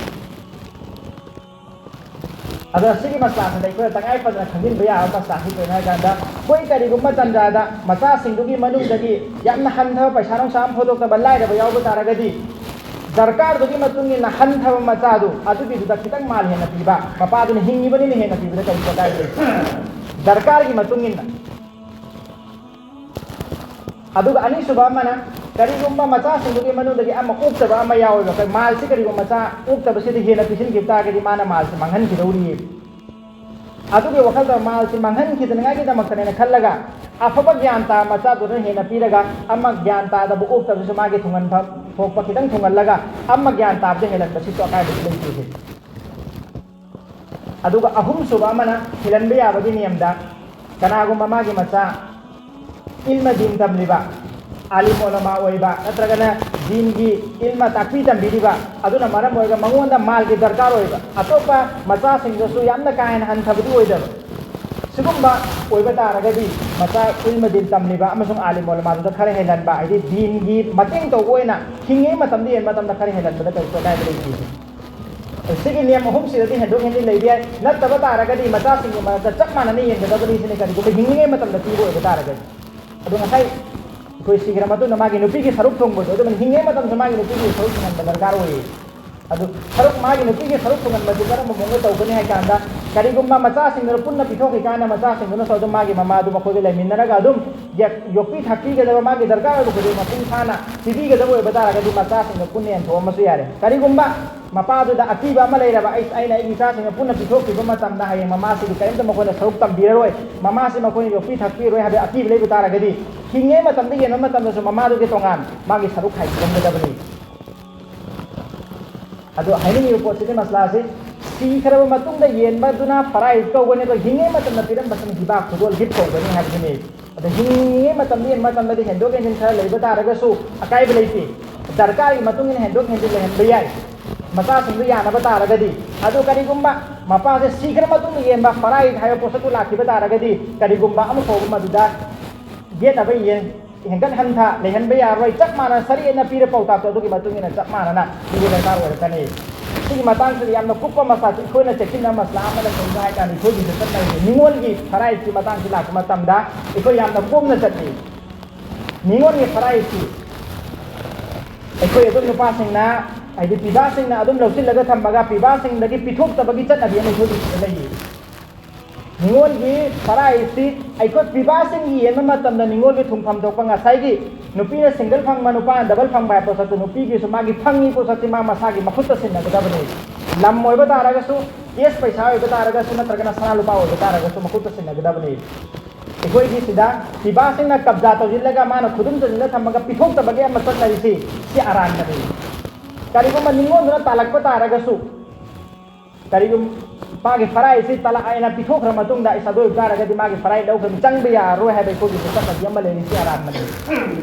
ꯑꯗꯣ ꯁꯤꯒꯤ ꯃꯁꯂꯥꯁꯤꯗ ꯑꯩꯈꯣꯏꯅ ꯇꯉꯥꯏ ꯐꯗꯅ ꯈꯪꯖꯤꯟꯕ ꯌꯥꯕ ꯃꯁꯂꯥꯁꯤ ꯀꯩꯅꯣ ꯍꯥꯏ ꯀꯥꯟꯗ, ꯑꯩꯈꯣꯏ ꯀꯔꯤꯒꯨꯝꯕ ꯇꯟꯖꯥꯗ ꯃꯆꯥꯁꯤꯡꯗꯨꯒꯤ ꯃꯅꯨꯡꯗꯒꯤ ꯌꯥꯝꯅ ꯍꯟꯊꯕ, ꯄꯩꯁꯥ ꯅꯨꯡꯁꯥ ꯑꯃ ꯐꯣꯡꯗꯣꯛꯇꯕ ꯂꯥꯏꯔꯕ ꯌꯥꯎꯕ ꯇꯥꯔꯒꯗꯤ, ꯗꯔꯀꯥꯔꯗꯨꯒꯤ ꯃꯇꯨꯡ ꯏꯟꯅ ꯍꯟꯊꯕ ꯃꯆꯥꯗꯨ ꯑꯗꯨꯒꯤꯗꯨꯗ ꯈꯤꯇꯪ ꯃꯥꯜ ꯍꯦꯟꯅ ꯄꯤꯕ, ꯃꯄꯥꯗꯨꯅ ꯍꯤꯡꯉꯤꯕꯅꯤꯅ ꯍꯦꯟꯅ ꯄꯤꯕꯗ ꯀꯔꯤꯁꯨ ꯑꯀꯥꯏꯕ ꯂꯩꯇꯦ꯫ ꯗꯔꯀꯥꯔꯒꯤ ꯃꯇꯨꯡ ꯏꯟꯅ꯫ ꯑꯗꯨꯒ ꯑꯅꯤꯁꯨꯕ ꯑꯃꯅ, ꯀꯔꯤꯒꯨꯝꯕ ꯃꯆꯥꯁꯤꯡꯗꯨꯒꯤ ꯃꯅꯨꯡꯗꯒꯤ ꯑꯃ ꯑꯣꯛꯇꯕ ꯑꯃ ꯌꯥꯎꯋꯦꯕ, ꯑꯩꯈꯣꯏ ꯃꯥꯜꯁꯤ ꯀꯔꯤꯒꯨꯝꯕ ꯃꯆꯥ ꯑꯣꯛꯇꯕꯁꯤꯗ ꯍꯦꯟꯅ ꯄꯤꯁꯤꯟꯈꯤꯕ ꯇꯥꯔꯒꯗꯤ ꯃꯥꯅ ꯃꯥꯜꯁꯤ ꯃꯥꯡꯍꯟꯈꯤꯗꯧꯔꯤ꯫ ꯑꯗꯨꯒꯤ ꯋꯥꯈꯜꯗ ꯃꯥꯜꯁꯤ ꯃꯥꯡꯍꯟꯈꯤꯗꯅꯉꯥꯏꯒꯤꯗꯃꯛꯇꯅꯦꯅ ꯈꯜꯂꯒ ꯑꯐꯕ ꯒ꯭ꯌꯥꯟ ꯇꯥꯕ ꯃꯆꯥꯗꯨꯗ ꯍꯦꯟꯅ ꯄꯤꯔꯒ ꯑꯃ ꯒ꯭ꯌꯥꯟ ꯇꯥꯗꯕ ꯑꯣꯛꯇꯕꯁꯨ ꯃꯥꯒꯤ ꯊꯨꯡꯍꯟꯐꯝ ꯊꯣꯛꯄ ꯈꯤꯇꯪ ꯊꯨꯡꯍꯜꯂꯒ ꯑꯃ ꯒ꯭ꯌꯥꯟ ꯇꯥꯕꯗ ꯍꯦꯜꯍꯟꯕꯁꯤꯁꯨ ꯑꯀꯥꯏꯕꯁꯨ ꯂꯩꯇꯦ꯫ ꯑꯗꯨꯒ ꯑꯍꯨꯝꯁꯨꯕ ꯑꯃꯅ ꯊꯤꯜꯍꯟꯕ ꯌꯥꯕꯒꯤ ꯅꯤꯌꯝꯗ, ꯀꯅꯥꯒꯨꯝꯕ ꯃꯥꯒꯤ ꯃꯆꯥ ꯏꯜꯃ ꯗꯤꯟ ꯇꯝꯂꯤꯕ, ꯑꯥꯂꯤꯝ ꯑꯣꯂꯃꯥ ꯑꯣꯏꯕ, ꯅꯠꯇ꯭ꯔꯒꯅ ꯗꯤꯟꯒꯤ ꯏꯜꯃ ꯇꯥꯛꯄꯤ ꯇꯝꯕꯤꯔꯤꯕ, ꯑꯗꯨꯅ ꯃꯔꯝ ꯑꯣꯏꯔꯒ ꯃꯉꯣꯟꯗ ꯃꯥꯜꯒꯤ ꯗꯔꯀꯥꯔ ꯑꯣꯏꯕ, ꯑꯇꯣꯞꯄ ꯃꯆꯥꯁꯤꯡꯗꯁꯨ ꯌꯥꯝꯅ ꯀꯥ ꯍꯦꯟꯅ ꯍꯟꯊꯕꯗꯤ ꯑꯣꯏꯗꯕ, ꯁꯤꯒꯨꯝꯕ ꯑꯣꯏꯕ ꯇꯥꯔꯒꯗꯤ ꯃꯆꯥ ꯏꯜꯃ ꯗꯤꯟ ꯇꯝꯂꯤꯕ ꯑꯃꯁꯨꯡ ꯑꯥꯂꯤꯝ ꯑꯣꯂꯃꯥꯗꯨꯗ ꯈꯔ ꯍꯦꯜꯍꯟꯕ, ꯍꯥꯏꯗꯤ ꯗꯤꯟꯒꯤ ꯃꯇꯦꯡ ꯇꯧꯕ ꯑꯣꯏꯅ ꯍꯤꯡꯉꯤꯉꯩ ꯃꯇꯝꯗ ꯌꯦꯟꯕ ꯃꯇꯝꯗ ꯈꯔ ꯍꯦꯜꯍꯟꯕꯗ ꯀꯔꯤꯁꯨ ꯑꯀꯥꯏꯕ ꯂꯩꯇꯦ꯫ ꯁꯤꯒꯤ ꯅꯤꯌꯝ ꯑꯍꯨꯝꯁꯤꯗꯗꯤ ꯍꯦꯟꯗꯣꯛ ꯍꯦꯟꯖꯤꯟ ꯂꯩꯕ ꯌꯥꯏ꯫ ꯅꯠꯇꯕ ꯇꯥꯔꯒꯗꯤ ꯃꯆꯥꯁꯤꯡꯒꯤ ꯃꯔꯛꯇ ꯆꯞ ꯃꯥꯟꯅꯅ ꯌꯦꯟꯒꯗꯕꯅꯤ ꯁꯤꯅꯤ, ꯀꯔꯤꯒꯨꯝꯕ ꯍꯤꯡꯂꯤꯉꯩ ꯃꯇꯝꯗ ꯄꯤꯕ ꯑꯣꯏꯕ ꯇꯥꯔꯒꯗꯤ꯫ ꯑꯗꯣ ꯉꯁꯥꯏ ꯑꯩꯈꯣꯏ ꯁꯤꯈ꯭ꯔ ꯃꯇꯨꯡꯗ ꯃꯥꯒꯤ ꯅꯨꯄꯤꯒꯤ ꯁꯔꯨꯛ ꯊꯣꯡꯕꯗꯣ, ꯑꯗꯨꯅ ꯍꯤꯡꯂꯤꯉꯩ ꯃꯇꯝꯗ ꯃꯥꯒꯤ ꯅꯨꯄꯤꯒꯤ ꯁꯔꯨꯛ ꯊꯣꯡꯍꯟꯕ ꯗꯔꯀꯥꯔ ꯑꯣꯏꯌꯦ꯫ ꯑꯗꯨ ꯁꯔꯨꯛ, ꯃꯥꯒꯤ ꯅꯨꯄꯤꯒꯤ ꯁꯔꯨꯛ ꯊꯣꯡꯍꯟꯕꯁꯤ ꯀꯔꯝꯕ ꯃꯑꯣꯡꯗ ꯇꯧꯒꯅꯤ ꯍꯥꯏ ꯀꯥꯟꯗ, ꯀꯔꯤꯒꯨꯝꯕ ꯃꯆꯥꯁꯤꯡꯗꯨꯅ ꯄꯨꯟꯅ ꯄꯤꯊꯣꯛꯈꯤꯀꯥꯟꯗ ꯃꯆꯥꯁꯤꯡꯗꯨꯅꯁꯨ ꯑꯗꯨꯝ ꯃꯥꯒꯤ ꯃꯃꯥꯗꯨ ꯃꯈꯣꯏꯒ ꯂꯩꯃꯤꯟꯅꯔꯒ ꯑꯗꯨꯝ ꯌꯦꯛ-, ꯌꯣꯛꯄꯤ ꯊꯥꯛꯄꯤꯒꯗꯕ, ꯃꯥꯒꯤ ꯗꯔꯀꯥꯔ ꯑꯣꯏꯕ ꯈꯨꯗꯤꯡꯃꯛ ꯃꯄꯨꯡ ꯐꯥꯅ ꯄꯤꯕꯤꯒꯗꯕ ꯑꯣꯏꯕ ꯇꯥꯔꯒꯗꯤ ꯃꯆꯥꯁꯤꯡꯗ ꯄꯨꯟꯅ ꯌꯦꯟꯊꯣꯛꯑꯝꯃꯁꯨ ꯌꯥꯔꯦ꯫ ꯀꯔꯤꯒꯨꯝꯕ ꯃꯄꯥꯗꯨꯗ ꯑꯀꯤꯕ ꯑꯃ ꯂꯩꯔꯕ, "ꯑꯩ, ꯑꯩꯅ ꯑꯩꯒꯤ ꯏꯆꯥꯁꯤꯡꯅ ꯄꯨꯟꯅ ꯄꯤꯊꯣꯛꯈꯤꯕ ꯃꯇꯝꯗ ꯍꯌꯦꯡ ꯃꯃꯥꯁꯤꯒꯤ ꯀꯔꯤꯝꯇ ꯃꯈꯣꯏꯅ ꯁꯔꯨꯛ ꯇꯝꯕꯤꯔꯔꯣꯏ, ꯃꯃꯥꯁꯤ ꯃꯈꯣꯏꯅ ꯌꯣꯛꯄꯤ ꯊꯥꯛꯄꯤꯔꯣꯏ" ꯍꯥꯏꯕ ꯑꯀꯤꯕ ꯂꯩꯕ ꯇꯥꯔꯒꯗꯤ, ꯍꯤꯡꯉꯤꯉꯩ ꯃꯇꯝꯗ ꯌꯦꯟꯕ ꯃꯇꯝꯗꯁꯨ ꯃꯃꯥꯗꯨꯒꯤ ꯇꯣꯉꯥꯟ ꯃꯥꯒꯤ ꯁꯔꯨꯛ ꯈꯥꯏꯕꯤꯔꯝꯒꯗꯕꯅꯤ꯫ ꯑꯗꯣ ꯍꯥꯏꯅꯤꯡꯉꯤꯕ ꯄꯣꯠꯁꯤꯗꯤ, ꯃꯁꯂꯥꯁꯤ ꯁꯤꯈ꯭ꯔꯕ ꯃꯇꯨꯡꯗ ꯌꯦꯟꯕꯗꯨꯅ ꯐꯔꯥꯏꯖ ꯀꯧꯒꯅꯤ, ꯑꯗꯣ ꯍꯤꯡꯉꯤꯉꯩ ꯃꯇꯝꯗ ꯄꯤꯔꯝꯕꯁꯤꯅ ꯍꯤꯕꯥ, ꯈꯨꯗꯣꯜ, ꯒꯤꯐ ꯀꯧꯒꯅꯤ ꯍꯥꯏꯕꯗꯨꯅꯤ꯫ ꯑꯗꯣ ꯍꯤꯡꯉꯤꯉꯩ ꯃꯇꯝꯗ ꯌꯦꯟꯕ ꯃꯇꯝꯗꯗꯤ ꯍꯦꯟꯗꯣꯛ ꯍꯦꯟꯖꯤꯟ ꯈꯔ ꯂꯩꯕ ꯇꯥꯔꯒꯁꯨ ꯑꯀꯥꯏꯕ ꯂꯩꯇꯦ꯫ ꯗꯔꯀꯥꯔꯒꯤ ꯃꯇꯨꯡ ꯏꯟꯅ ꯍꯦꯟꯗꯣꯛ ꯍꯦꯟꯖꯤꯟ ꯂꯩꯍꯟꯕ ꯌꯥꯏ꯫ ꯃꯆꯥꯁꯤꯡꯗꯨ ꯌꯥꯅꯕ ꯇꯥꯔꯒꯗꯤ꯫ ꯑꯗꯨ ꯀꯔꯤꯒꯨꯝꯕ ꯃꯄꯥꯁꯦ ꯁꯤꯈ꯭ꯔ ꯃꯇꯨꯡꯗ ꯌꯦꯟꯕ ꯐꯔꯥꯏꯖ ꯍꯥꯏꯕ ꯄꯣꯠꯁꯛꯇꯨ ꯂꯥꯛꯈꯤꯕ ꯇꯥꯔꯒꯗꯤ, ꯀꯔꯤꯒꯨꯝꯕ ꯑꯃ ꯐꯥꯎꯕ ꯃꯗꯨꯗ ꯌꯦꯠꯅꯕ ꯌꯦꯟ ꯍꯦꯟꯒꯠ ꯍꯟꯊ ꯂꯩꯍꯟꯕ ꯌꯥꯔꯣꯏ꯫ ꯆꯞ ꯃꯥꯟꯅ ꯁꯔꯤꯌꯠꯅ ꯄꯤꯔ ꯄꯥꯎꯇꯥꯛꯇꯣ ꯑꯗꯨꯒꯤ ꯃꯇꯨꯡ ꯏꯟꯅ ꯆꯞ ꯃꯥꯟꯅꯅ ꯄꯤꯕ ꯗꯔꯀꯥꯔ ꯑꯣꯏꯔꯛꯀꯅꯤ꯫ ꯁꯤꯒꯤ ꯃꯇꯥꯡꯁꯤꯗ ꯌꯥꯝꯅ ꯀꯨꯞꯄ ꯃꯁꯥꯁꯤ ꯑꯩꯈꯣꯏꯅ ꯆꯦꯛꯁꯤꯟꯅ, ꯃꯁꯂꯥ ꯑꯃꯅ ꯀꯔꯤꯅꯣ ꯍꯥꯏ ꯀꯥꯟꯗ ꯑꯩꯈꯣꯏꯒꯤ ꯆꯠꯅꯔꯤꯁꯦ ꯅꯤꯉꯣꯜꯒꯤ ꯐꯔꯥꯏꯖꯀꯤ ꯃꯇꯥꯡꯁꯤ ꯂꯥꯛꯄ ꯃꯇꯝꯗ ꯑꯩꯈꯣꯏ ꯌꯥꯝꯅ ꯀꯣꯝꯅ ꯆꯠꯂꯤ꯫ ꯅꯤꯉꯣꯜꯒꯤ ꯐꯔꯥꯏꯖꯁꯤ ꯑꯩꯈꯣꯏ ꯑꯗꯨꯝ ꯅꯨꯄꯥꯁꯤꯡꯅ, ꯍꯥꯏꯗꯤ ꯄꯤꯕꯥꯁꯤꯡꯅ ꯑꯗꯨꯝ ꯂꯧꯁꯤꯜꯂꯒ ꯊꯝꯃꯒ ꯄꯤꯕꯥꯁꯤꯡꯗꯒꯤ ꯄꯤꯊꯣꯛꯇꯕꯒꯤ ꯆꯠꯅꯕꯤ ꯑꯃ ꯑꯩꯈꯣꯏꯒꯤ ꯁꯤꯗ ꯂꯩꯌꯦ꯫ ꯅꯤꯉꯣꯜꯒꯤ ꯐꯔꯥꯏꯖꯁꯤ ꯑꯩꯈꯣꯏ ꯄꯤꯕꯥꯁꯤꯡꯒꯤ ꯌꯦꯟꯕ ꯃꯇꯝꯗ ꯅꯤꯉꯣꯜꯒꯤ ꯊꯨꯡꯐꯝ ꯊꯣꯛꯄ ꯉꯁꯥꯏꯒꯤ ꯅꯨꯄꯤꯅ ꯁꯤꯡꯒꯜ ꯐꯪꯕ, ꯅꯨꯄꯥꯅ ꯗꯕꯜ ꯐꯪꯕ ꯍꯥꯏꯕ ꯄꯣꯠꯁꯛꯇꯨ ꯅꯨꯄꯤꯒꯤꯁꯨ ꯃꯥꯒꯤ ꯐꯪꯉꯤ ꯄꯣꯠꯁꯛꯁꯤ ꯃꯥ ꯃꯁꯥꯒꯤ ꯃꯈꯨꯠꯇ ꯁꯤꯟꯅꯒꯗꯕꯅꯤ꯫ ꯂꯝ ꯑꯣꯏꯕ ꯇꯥꯔꯒꯁꯨ, ꯀꯦꯁ ꯄꯩꯁꯥ ꯑꯣꯏꯕ ꯇꯥꯔꯒꯁꯨ, ꯅꯠꯇ꯭ꯔꯒꯅ ꯁꯅꯥ ꯂꯨꯄꯥ ꯑꯣꯏꯕ ꯇꯥꯔꯒꯁꯨ ꯃꯈꯨꯠꯇ ꯁꯤꯟꯅꯒꯗꯕꯅꯤ꯫ ꯑꯩꯈꯣꯏꯒꯤ ꯁꯤꯗ ꯄꯤꯕꯥꯁꯤꯡꯅ ꯀꯕꯖꯥ ꯇꯧꯁꯤꯜꯂꯒ ꯃꯥꯅ ꯈꯨꯗꯨꯝ ꯆꯟꯁꯤꯜꯂ ꯊꯝꯃꯒ ꯄꯤꯊꯣꯛꯇꯕꯒꯤ ꯑꯃ ꯆꯠꯅꯔꯤꯁꯤ, ꯁꯤ ꯑꯔꯥꯟꯕꯅꯤ꯫ ꯀꯔꯤꯒꯨꯝꯕ ꯅꯤꯉꯣꯜꯗꯨꯅ ꯇꯥꯜꯂꯛꯄ ꯇꯥꯔꯒꯁꯨ, ꯀꯔꯤꯒꯨꯝꯕ ꯃꯥꯒꯤ ꯐꯔꯥꯏꯖꯁꯤ ꯇꯂꯥꯛ ꯑꯥꯏꯟꯅ ꯄꯤꯊꯣꯛꯈ꯭ꯔ ꯃꯇꯨꯡꯗ, ꯏꯁ, ꯑꯗꯨ ꯑꯣꯏꯕ ꯇꯥꯔꯒꯗꯤ ꯃꯥꯒꯤ ꯐꯔꯥꯏꯖ ꯂꯧꯈ꯭ꯔꯕꯅꯤ, ꯆꯪꯕ ꯌꯥꯔꯔꯣꯏ ꯍꯥꯏꯕ ꯑꯩꯈꯣꯏꯒꯤ ꯆꯠꯅꯕꯤ ꯑꯃ ꯂꯩꯔꯤ, ꯁꯤ ꯑꯔꯥꯟꯕꯅꯤ꯫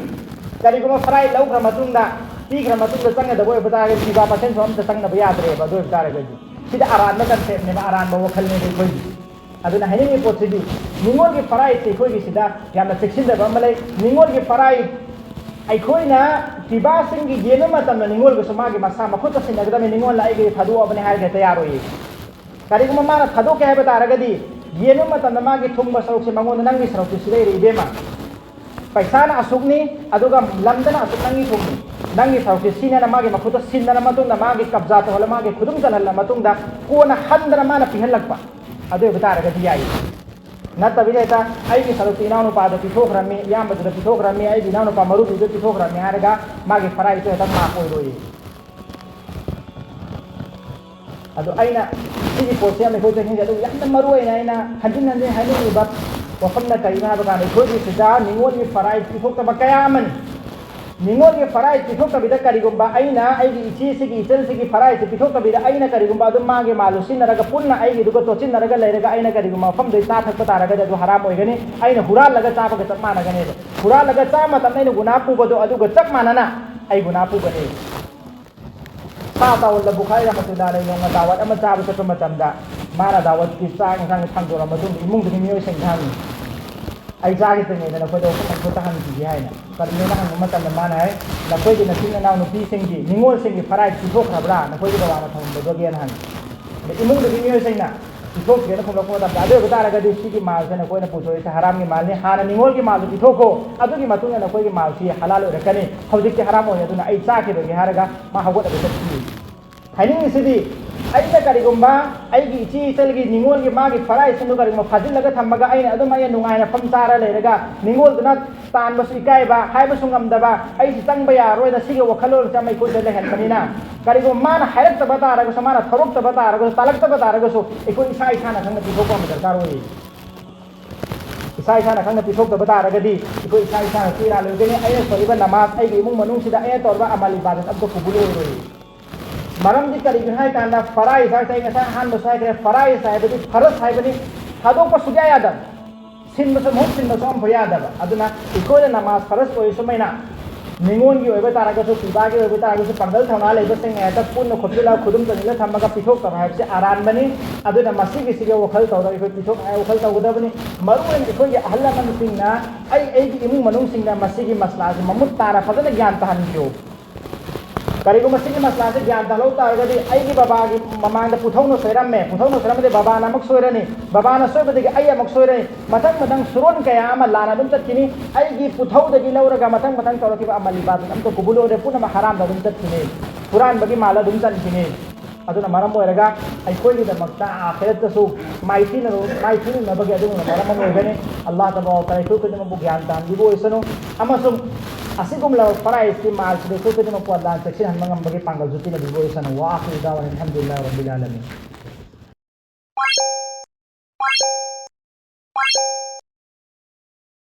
ꯀꯔꯤꯒꯨꯝꯕ ꯐꯔꯥꯏꯖ ꯂꯧꯈ꯭ꯔ ꯃꯇꯨꯡꯗ, ꯄꯤꯈ꯭ꯔ ꯃꯇꯨꯡꯗ ꯆꯪꯒꯗꯕ ꯑꯣꯏꯕ ꯇꯥꯔꯒꯗꯤ ꯄꯤꯕꯥ ꯃꯁꯦꯟꯁꯨ ꯑꯝꯇ ꯆꯪꯗꯕ ꯌꯥꯗ꯭ꯔꯦꯕ꯫ ꯑꯗꯨ ꯑꯣꯏꯕ ꯇꯥꯔꯒꯗꯤ ꯁꯤꯗ ꯑꯔꯥꯟꯕ ꯀꯟꯁꯦꯞꯅꯦꯕ, ꯑꯔꯥꯟꯕ ꯋꯥꯈꯜꯅꯦꯕ ꯑꯩꯈꯣꯏꯒꯤ꯫ ꯑꯗꯨꯅ ꯍꯥꯏꯅꯤꯡꯉꯤ ꯄꯣꯠꯁꯤꯗꯤ, ꯅꯤꯉꯣꯜꯒꯤ ꯐꯔꯥꯏꯖꯁꯦ ꯑꯩꯈꯣꯏꯒꯤ ꯁꯤꯗ ꯌꯥꯝꯅ ꯆꯦꯛꯁꯤꯟꯗꯕ ꯑꯃ ꯂꯩ꯫ ꯅꯤꯉꯣꯜꯒꯤ ꯐꯔꯥꯏꯖ ꯑꯩꯈꯣꯏꯅ ꯄꯤꯕꯥꯁꯤꯡꯒꯤ ꯌꯦꯟꯕ ꯃꯇꯝꯗ ꯅꯤꯡꯉꯣꯜꯒꯁꯨ ꯃꯥꯒꯤ ꯃꯁꯥ ꯃꯈꯨꯠꯇ ꯁꯤꯟꯅꯒꯗꯕꯅꯤ, ꯅꯤꯡꯉꯣꯜꯅ ꯑꯩꯒꯤ ꯊꯥꯗꯣꯛꯑꯕꯅꯤ ꯍꯥꯏꯔꯒ ꯍꯦꯛꯇ ꯌꯥꯔꯣꯏꯌꯦ꯫ ꯀꯔꯤꯒꯨꯝꯕ ꯃꯥꯅ ꯊꯥꯗꯣꯛꯀꯦ ꯍꯥꯏꯕ ꯇꯥꯔꯒꯗꯤ, ꯌꯦꯟꯕ ꯃꯇꯝꯗ ꯃꯥꯒꯤ ꯊꯨꯡꯕ ꯁꯔꯨꯛꯁꯦ ꯃꯉꯣꯟꯗ, "ꯅꯪꯒꯤ ꯁꯔꯨꯛꯁꯦ ꯁꯤ ꯂꯩꯔꯦ ꯏꯕꯦꯝꯃ, ꯄꯩꯁꯥꯅ ꯑꯁꯨꯛꯅꯤ, ꯑꯗꯨꯒ ꯂꯝꯗꯅ ꯑꯁꯨꯛ ꯅꯪꯒꯤ ꯊꯨꯡꯅꯤ, ꯅꯪꯒꯤ ꯁꯔꯨꯛꯁꯦ ꯁꯤꯅꯦꯅ" ꯃꯥꯒꯤ ꯃꯈꯨꯠꯇ ꯁꯤꯟꯅꯔ ꯃꯇꯨꯡꯗ, ꯃꯥꯒꯤ ꯀꯕꯖꯥ ꯇꯧꯍꯜꯂ, ꯃꯥꯒꯤ ꯈꯨꯗꯨꯝ ꯆꯜꯍꯜꯂ ꯃꯇꯨꯡꯗ, ꯀꯣꯟꯅ ꯍꯟꯗꯅ ꯃꯥꯅ ꯄꯤꯍꯜꯂꯛꯄ, ꯑꯗꯨ ꯑꯣꯏꯕ ꯇꯥꯔꯒꯗꯤ ꯌꯥꯏꯌꯦ꯫ ꯅꯠꯇꯕꯤꯗ ꯍꯦꯛꯇ ꯑꯩꯒꯤ ꯁꯔꯨꯛꯇꯤ ꯏꯅꯥꯎꯅꯨꯄꯥꯗ ꯄꯤꯊꯣꯛꯈ꯭ꯔꯃꯤ, ꯏꯌꯥꯝꯕꯗꯨꯗ ꯄꯤꯊꯣꯛꯈ꯭ꯔꯃꯤ, ꯑꯩꯒꯤ ꯏꯅꯥꯎꯅꯨꯄꯥ ꯃꯔꯨꯕꯤꯗꯨꯗ ꯄꯤꯊꯣꯛꯈ꯭ꯔꯃꯤ ꯍꯥꯏꯔꯒ ꯃꯥꯒꯤ ꯐꯔꯥꯏꯠꯇꯣ ꯍꯦꯛꯇ ꯃꯥꯛ ꯑꯣꯏꯔꯣꯏꯌꯦ꯫ ꯑꯗꯣ ꯑꯩꯅ ꯁꯤꯒꯤ ꯄꯣꯠꯁꯦ ꯌꯥꯝ, ꯑꯩꯈꯣꯏ ꯆꯍꯤꯁꯦ ꯑꯗꯨ ꯌꯥꯝꯅ ꯃꯔꯨ ꯑꯣꯏꯅ ꯑꯩꯅ ꯍꯟꯖꯤꯟ ꯍꯟꯖꯤꯟ ꯍꯥꯏꯅꯤꯡꯉꯤꯕ ꯋꯥꯐꯝꯅ ꯀꯔꯤꯅꯣ ꯍꯥꯏꯕ ꯀꯥꯟꯗ, ꯑꯩꯈꯣꯏꯒꯤ ꯁꯤꯗ ꯅꯤꯉꯣꯜꯒꯤ ꯐꯔꯥꯏꯠ ꯄꯤꯊꯣꯛꯇꯕ ꯀꯌꯥ ꯑꯃꯅꯤ꯫ ꯅꯤꯉꯣꯜꯒꯤ ꯐꯔꯥꯏꯠ ꯄꯤꯊꯣꯛꯇꯕꯤꯗ ꯀꯔꯤꯒꯨꯝꯕ ꯑꯩꯅ ꯑꯩꯒꯤ ꯏꯆꯦꯁꯤꯒꯤ, ꯏꯆꯜꯁꯤꯒꯤ ꯐꯔꯥꯏꯠꯁꯤ ꯄꯤꯊꯣꯛꯇꯕꯤꯗ ꯑꯩꯅ ꯀꯔꯤꯒꯨꯝꯕ ꯑꯗꯨꯝ ꯃꯥꯒꯤ ꯃꯥ ꯂꯨꯁꯤꯟꯅꯔꯒ ꯄꯨꯟꯅ ꯑꯩꯒꯤꯗꯨꯒ ꯇꯣꯠꯁꯤꯟꯅꯔꯒ ꯂꯩꯔꯒ ꯑꯩꯅ ꯀꯔꯤꯒꯨꯝꯕ ꯃꯐꯝꯗꯨꯗꯩ ꯆꯥ ꯊꯛꯄ ꯇꯥꯔꯒꯗꯤ ꯑꯗꯨ ꯍꯔꯥꯝ ꯑꯣꯏꯒꯅꯤ꯫ ꯑꯩꯅ ꯍꯨꯔꯥꯜꯂꯒ ꯆꯥꯕꯒ ꯆꯞ ꯃꯥꯟꯅꯒꯅꯦꯕ꯫ ꯍꯨꯔꯥꯜꯂꯒ ꯆꯥꯕ ꯃꯇꯝꯗ ꯑꯩꯅ ꯒꯨꯅꯥ ꯄꯨꯕꯗꯣ ꯑꯗꯨꯒ ꯆꯞ ꯃꯥꯟꯅꯅ ꯑꯩ ꯒꯨꯅꯥ ꯄꯨꯒꯅꯤ꯫ ꯁꯥ ꯇꯥꯋꯜꯗ ꯕꯨꯈꯥꯔꯤ ꯔꯍꯃꯇꯨꯜꯂꯥꯍꯤ ꯑꯂꯩꯍꯤ ꯅꯣꯡꯃ ꯗꯥꯋꯠ ꯑꯃ ꯆꯥꯕ ꯆꯠꯄ ꯃꯇꯝꯗ ꯃꯥꯅ ꯗꯥꯋꯠꯀꯤ ꯆꯥꯛ ꯏꯟꯁꯥꯡ ꯊꯥꯡꯗꯣꯔꯕ ꯃꯇꯨꯡꯗ ꯏꯃꯨꯡꯗꯨꯒꯤ ꯃꯤꯑꯣꯏꯁꯤꯡꯗ ꯍꯪꯉꯤ, "ꯑꯩ ꯆꯥꯈꯤꯗ꯭ꯔꯤꯉꯩꯗ ꯅꯈꯣꯏꯗ ꯋꯥꯐꯝ ꯑꯃꯈꯛꯇ ꯍꯪꯈꯤꯒꯦ" ꯍꯥꯏꯅ꯫ ꯀꯔꯤꯅꯣꯅ ꯍꯪꯕ ꯃꯇꯝꯗ ꯃꯥꯅ ꯍꯥꯏ, "ꯅꯈꯣꯏꯒꯤ ꯅꯆꯤꯟ ꯅꯅꯥꯎ ꯅꯨꯄꯤꯁꯤꯡꯒꯤ, ꯅꯤꯉꯣꯜꯁꯤꯡꯒꯤ ꯐꯔꯥꯏꯠ ꯄꯤꯊꯣꯛꯈ꯭ꯔꯕ꯭ꯔꯥ, ꯅꯈꯣꯏꯒꯤ ꯇꯣꯉꯥꯟꯅ ꯊꯝꯃꯝꯕꯗꯨꯒꯦꯅ?" ꯍꯪꯉꯤ꯫ ꯑꯗ ꯏꯃꯨꯡꯗꯨꯒꯤ ꯃꯤꯑꯣꯏꯁꯤꯡꯅ ꯄꯤꯊꯣꯛꯈ꯭ꯔꯦꯅ ꯈꯨꯝꯂꯛꯄ ꯃꯇꯝꯗ, "ꯑꯗꯨ ꯑꯣꯏꯕ ꯇꯥꯔꯒꯗꯤ ꯁꯤꯒꯤ ꯃꯥꯜꯁꯦ ꯅꯈꯣꯏꯅ ꯄꯨꯊꯣꯛꯏꯁꯦ ꯍꯔꯥꯝꯒꯤ ꯃꯥꯜꯅꯤ, ꯍꯥꯟꯅ ꯅꯤꯉꯣꯜꯒꯤ ꯃꯥꯜꯗꯨ ꯄꯤꯊꯣꯛꯈꯣ, ꯑꯗꯨꯒꯤ ꯃꯇꯨꯡꯗ ꯅꯈꯣꯏꯒꯤ ꯃꯥꯜꯁꯤ ꯍꯂꯥꯜ ꯑꯣꯏꯔꯛꯀꯅꯤ, ꯍꯧꯖꯤꯛꯇꯤ ꯍꯔꯥꯝ ꯑꯣꯏꯔꯦ, ꯑꯗꯨꯅ ꯑꯩ ꯆꯥꯈꯤꯔꯣꯏꯒꯦ" ꯍꯥꯏꯔꯒ ꯃꯥ ꯍꯧꯒꯠꯂꯒ ꯆꯠꯈꯤ꯫ ꯍꯥꯏꯅꯤꯡꯉꯤꯁꯤꯗꯤ, ꯑꯩꯅ ꯀꯔꯤꯒꯨꯝꯕ ꯑꯩꯒꯤ ꯏꯆꯦ ꯏꯆꯜꯒꯤ ꯅꯤꯉꯣꯜꯒꯤ ꯃꯥꯒꯤ ꯐꯔꯥꯏꯠꯁꯤꯡꯗꯨ ꯀꯔꯤꯒꯨꯝꯕ ꯐꯥꯖꯤꯜꯂꯒ ꯊꯝꯃꯒ ꯑꯩꯅ ꯑꯗꯨꯝ ꯑꯩꯅ ꯅꯨꯡꯉꯥꯏꯅ ꯐꯝ ꯆꯥꯔ ꯂꯩꯔꯒ ꯅꯤꯉꯣꯜꯗꯨꯅ ꯇꯥꯟꯕꯁꯨ ꯏꯀꯥꯏꯕ, ꯍꯥꯏꯕꯁꯨ ꯉꯝꯗꯕ, ꯑꯩꯁꯤ ꯆꯪꯕ ꯌꯥꯔꯣꯏꯅ ꯁꯤꯒꯤ ꯋꯥꯈꯜꯂꯣꯟꯁꯦ ꯑꯃ ꯑꯩꯈꯣꯏꯗ ꯂꯩꯍꯟꯕꯅꯤꯅ, ꯀꯔꯤꯒꯨꯝꯕ ꯃꯥꯅ ꯍꯥꯏꯔꯛꯇꯕ ꯇꯥꯔꯒꯁꯨ, ꯃꯥꯅ ꯊꯧꯔꯛꯇꯕ ꯇꯥꯔꯒꯁꯨ, ꯇꯥꯜꯂꯛꯇꯕ ꯇꯥꯔꯒꯁꯨ, ꯑꯩꯈꯣꯏ ꯏꯁꯥ ꯏꯁꯥꯅ ꯈꯪꯅ ꯄꯤꯊꯣꯛꯄ ꯑꯃ ꯗꯔꯀꯥꯔ ꯑꯣꯏ꯫ ꯏꯁꯥ ꯏꯁꯥꯅ ꯈꯪꯅ ꯄꯤꯊꯣꯛꯇꯕ ꯇꯥꯔꯒꯗꯤ ꯑꯩꯈꯣꯏ ꯏꯁꯥ ꯏꯁꯥꯅ ꯁꯣꯏ ꯂꯥꯜꯂꯣꯏꯗꯣꯏꯅꯤ꯫ ꯑꯩꯅ ꯁꯣꯜꯂꯤꯕ ꯅꯃꯥꯖ ꯑꯩꯒꯤ ꯏꯃꯨꯡ ꯃꯅꯨꯡꯁꯤꯗ ꯑꯩꯅ ꯇꯧꯔꯤꯕ ꯑꯃꯥꯜ ꯏꯕꯥꯗꯠ ꯑꯝꯇ ꯀꯨꯕꯨꯜ ꯑꯣꯏꯔꯣꯏ꯫ ꯃꯔꯝꯗꯤ ꯀꯔꯤꯒꯤꯅꯣ ꯍꯥꯏ ꯀꯥꯟꯗ, ꯐꯔꯥꯏꯖ ꯍꯥꯏꯁꯦ ꯑꯩ ꯉꯁꯥꯏ ꯑꯍꯥꯟꯕꯁꯨ ꯍꯥꯏꯈ꯭ꯔꯦ, ꯐꯔꯥꯏꯖ ꯍꯥꯏꯕꯗꯤ ꯐꯔꯖ ꯍꯥꯏꯕꯅꯤ, ꯊꯥꯗꯣꯛꯄ ꯁꯨꯡꯌꯥ ꯌꯥꯗꯕ, ꯁꯤꯟꯕꯁꯨ, ꯃꯍꯨꯠ ꯁꯤꯟꯕꯁꯨ ꯑꯃꯐꯥꯎ ꯌꯥꯗꯕ꯫ ꯑꯗꯨꯅ ꯑꯩꯈꯣꯏꯅ ꯅꯃꯥꯖ ꯐꯔꯖ ꯑꯣꯏꯔꯤ ꯁꯨꯃꯥꯏꯅ ꯅꯤꯉꯣꯜꯒꯤ ꯑꯣꯏꯕ ꯇꯥꯔꯒꯁꯨ, ꯄꯤꯕꯥꯒꯤ ꯑꯣꯏꯕ ꯇꯥꯔꯒꯁꯨ, ꯄꯥꯡꯒꯜ ꯊꯧꯅꯥ ꯂꯩꯕꯁꯤꯡ ꯍꯦꯛꯇ ꯄꯨꯟꯅ ꯈꯣꯝꯖꯤꯜꯂꯒ ꯈꯨꯗꯨꯝ ꯆꯟꯁꯤꯜꯂ ꯊꯝꯃꯒ ꯄꯤꯊꯣꯛꯇꯕ ꯍꯥꯏꯕꯁꯤ ꯑꯔꯥꯟꯕꯅꯤ꯫ ꯑꯗꯨꯅ ꯃꯁꯤꯒꯤꯁꯤꯒ ꯋꯥꯈꯜ ꯇꯧꯔꯒ ꯑꯩꯈꯣꯏ ꯄꯤꯊꯣꯛꯅꯉꯥꯏ ꯋꯥꯈꯜ ꯇꯧꯒꯗꯕꯅꯤ꯫ ꯃꯔꯨꯑꯣꯏꯅ ꯑꯩꯈꯣꯏꯒꯤ ꯑꯍꯜ ꯂꯃꯟꯁꯤꯡꯅ, ꯑꯩ ꯑꯩꯒꯤ ꯏꯃꯨꯡ ꯃꯅꯨꯡꯁꯤꯡꯅ ꯃꯁꯤꯒꯤ ꯃꯁꯂꯥꯁꯤ ꯃꯃꯨꯠ ꯇꯥꯅ ꯐꯖꯅ ꯒ꯭ꯌꯥꯟ ꯇꯥꯍꯟꯕꯤꯌꯨ꯫ ꯀꯔꯤꯒꯨꯝꯕ ꯁꯤꯒꯤ ꯃꯁꯂꯥꯁꯦ ꯒ꯭ꯌꯥꯟ ꯇꯥꯍꯧ ꯇꯥꯔꯒꯗꯤ, ꯑꯩꯒꯤ ꯕꯕꯥꯒꯤ ꯃꯃꯥꯡꯗ ꯄꯨꯊꯧꯅ ꯁꯣꯏꯔꯝꯃꯦ, ꯄꯨꯊꯧꯅ ꯁꯣꯏꯔꯝꯃꯗꯤ ꯕꯕꯥꯅ ꯑꯃꯨꯛ ꯁꯣꯏꯔꯅꯤ, ꯕꯕꯥꯅ ꯁꯣꯏꯕꯗꯒꯤ ꯑꯩ ꯑꯃꯨꯛ ꯁꯣꯏꯔꯅꯤ, ꯃꯊꯪ ꯃꯊꯪ ꯁꯨꯔꯣꯟ ꯀꯌꯥ ꯑꯃ ꯂꯥꯟꯅ ꯑꯗꯨꯝ ꯆꯠꯈꯤꯅꯤ꯫ ꯑꯩꯒꯤ ꯄꯨꯊꯧꯗꯒꯤ ꯂꯧꯔꯒ ꯃꯊꯪ ꯃꯊꯪ ꯇꯧꯔꯛꯈꯤꯕ ꯑꯃ ꯂꯤꯕꯥꯗꯨ ꯑꯝꯇ ꯀꯨꯕꯨ ꯂꯣꯏꯔꯦ, ꯄꯨꯝꯅꯃꯛ ꯍꯔꯥꯝꯗ ꯑꯗꯨꯝ ꯆꯠꯈꯤꯅꯤ, ꯍꯨꯔꯥꯟꯕꯒꯤ ꯃꯥꯜꯂ ꯑꯗꯨꯝ ꯆꯟꯈꯤꯅꯤ꯫ ꯑꯗꯨꯅ ꯃꯔꯝ ꯑꯣꯏꯔꯒ ꯑꯩꯈꯣꯏꯒꯤꯗꯃꯛꯇ ꯑꯥꯈꯤꯔꯠꯇꯁꯨ ꯃꯥꯏꯊꯤꯅꯔꯨ-, ꯃꯥꯏꯊꯤꯅꯅꯕꯒꯤ ꯑꯗꯨꯒꯨꯝꯕ ꯃꯔꯝ ꯑꯃ ꯑꯣꯏꯒꯅꯤ꯫ ꯑꯜꯂꯥꯍ ꯇꯕꯥꯔꯛ ꯋ ꯇꯥꯂꯥ ꯑꯩꯈꯣꯏ ꯈꯨꯗꯤꯡꯃꯛꯄꯨ ꯒ꯭ꯌꯥꯟ ꯇꯥꯍꯟꯕꯤꯕ ꯑꯣꯏꯁꯅꯨ, ꯑꯃꯁꯨꯡ ꯑꯁꯤꯒꯨꯝꯂꯕ ꯐꯔꯥꯏꯖꯀꯤ ꯃꯥꯜꯁꯤꯗ ꯑꯩꯈꯣꯏ ꯈꯨꯗꯤꯡꯃꯛꯄꯨ ꯑꯜꯂꯥꯍꯅ ꯆꯦꯛꯁꯤꯟꯍꯟꯕ ꯉꯝꯕꯒꯤ ꯄꯥꯡꯒꯜꯁꯨ ꯄꯤꯅꯕꯤꯕ ꯑꯣꯏꯁꯅꯨ꯫ ꯋꯥ ꯑꯥꯈꯤꯔꯨ ꯗꯥꯋꯥꯅ ꯑꯜꯍꯝꯗꯨꯂꯤꯜꯂꯥꯍꯤ ꯔꯕꯤꯜ ꯑꯥꯂꯃꯤꯟ꯫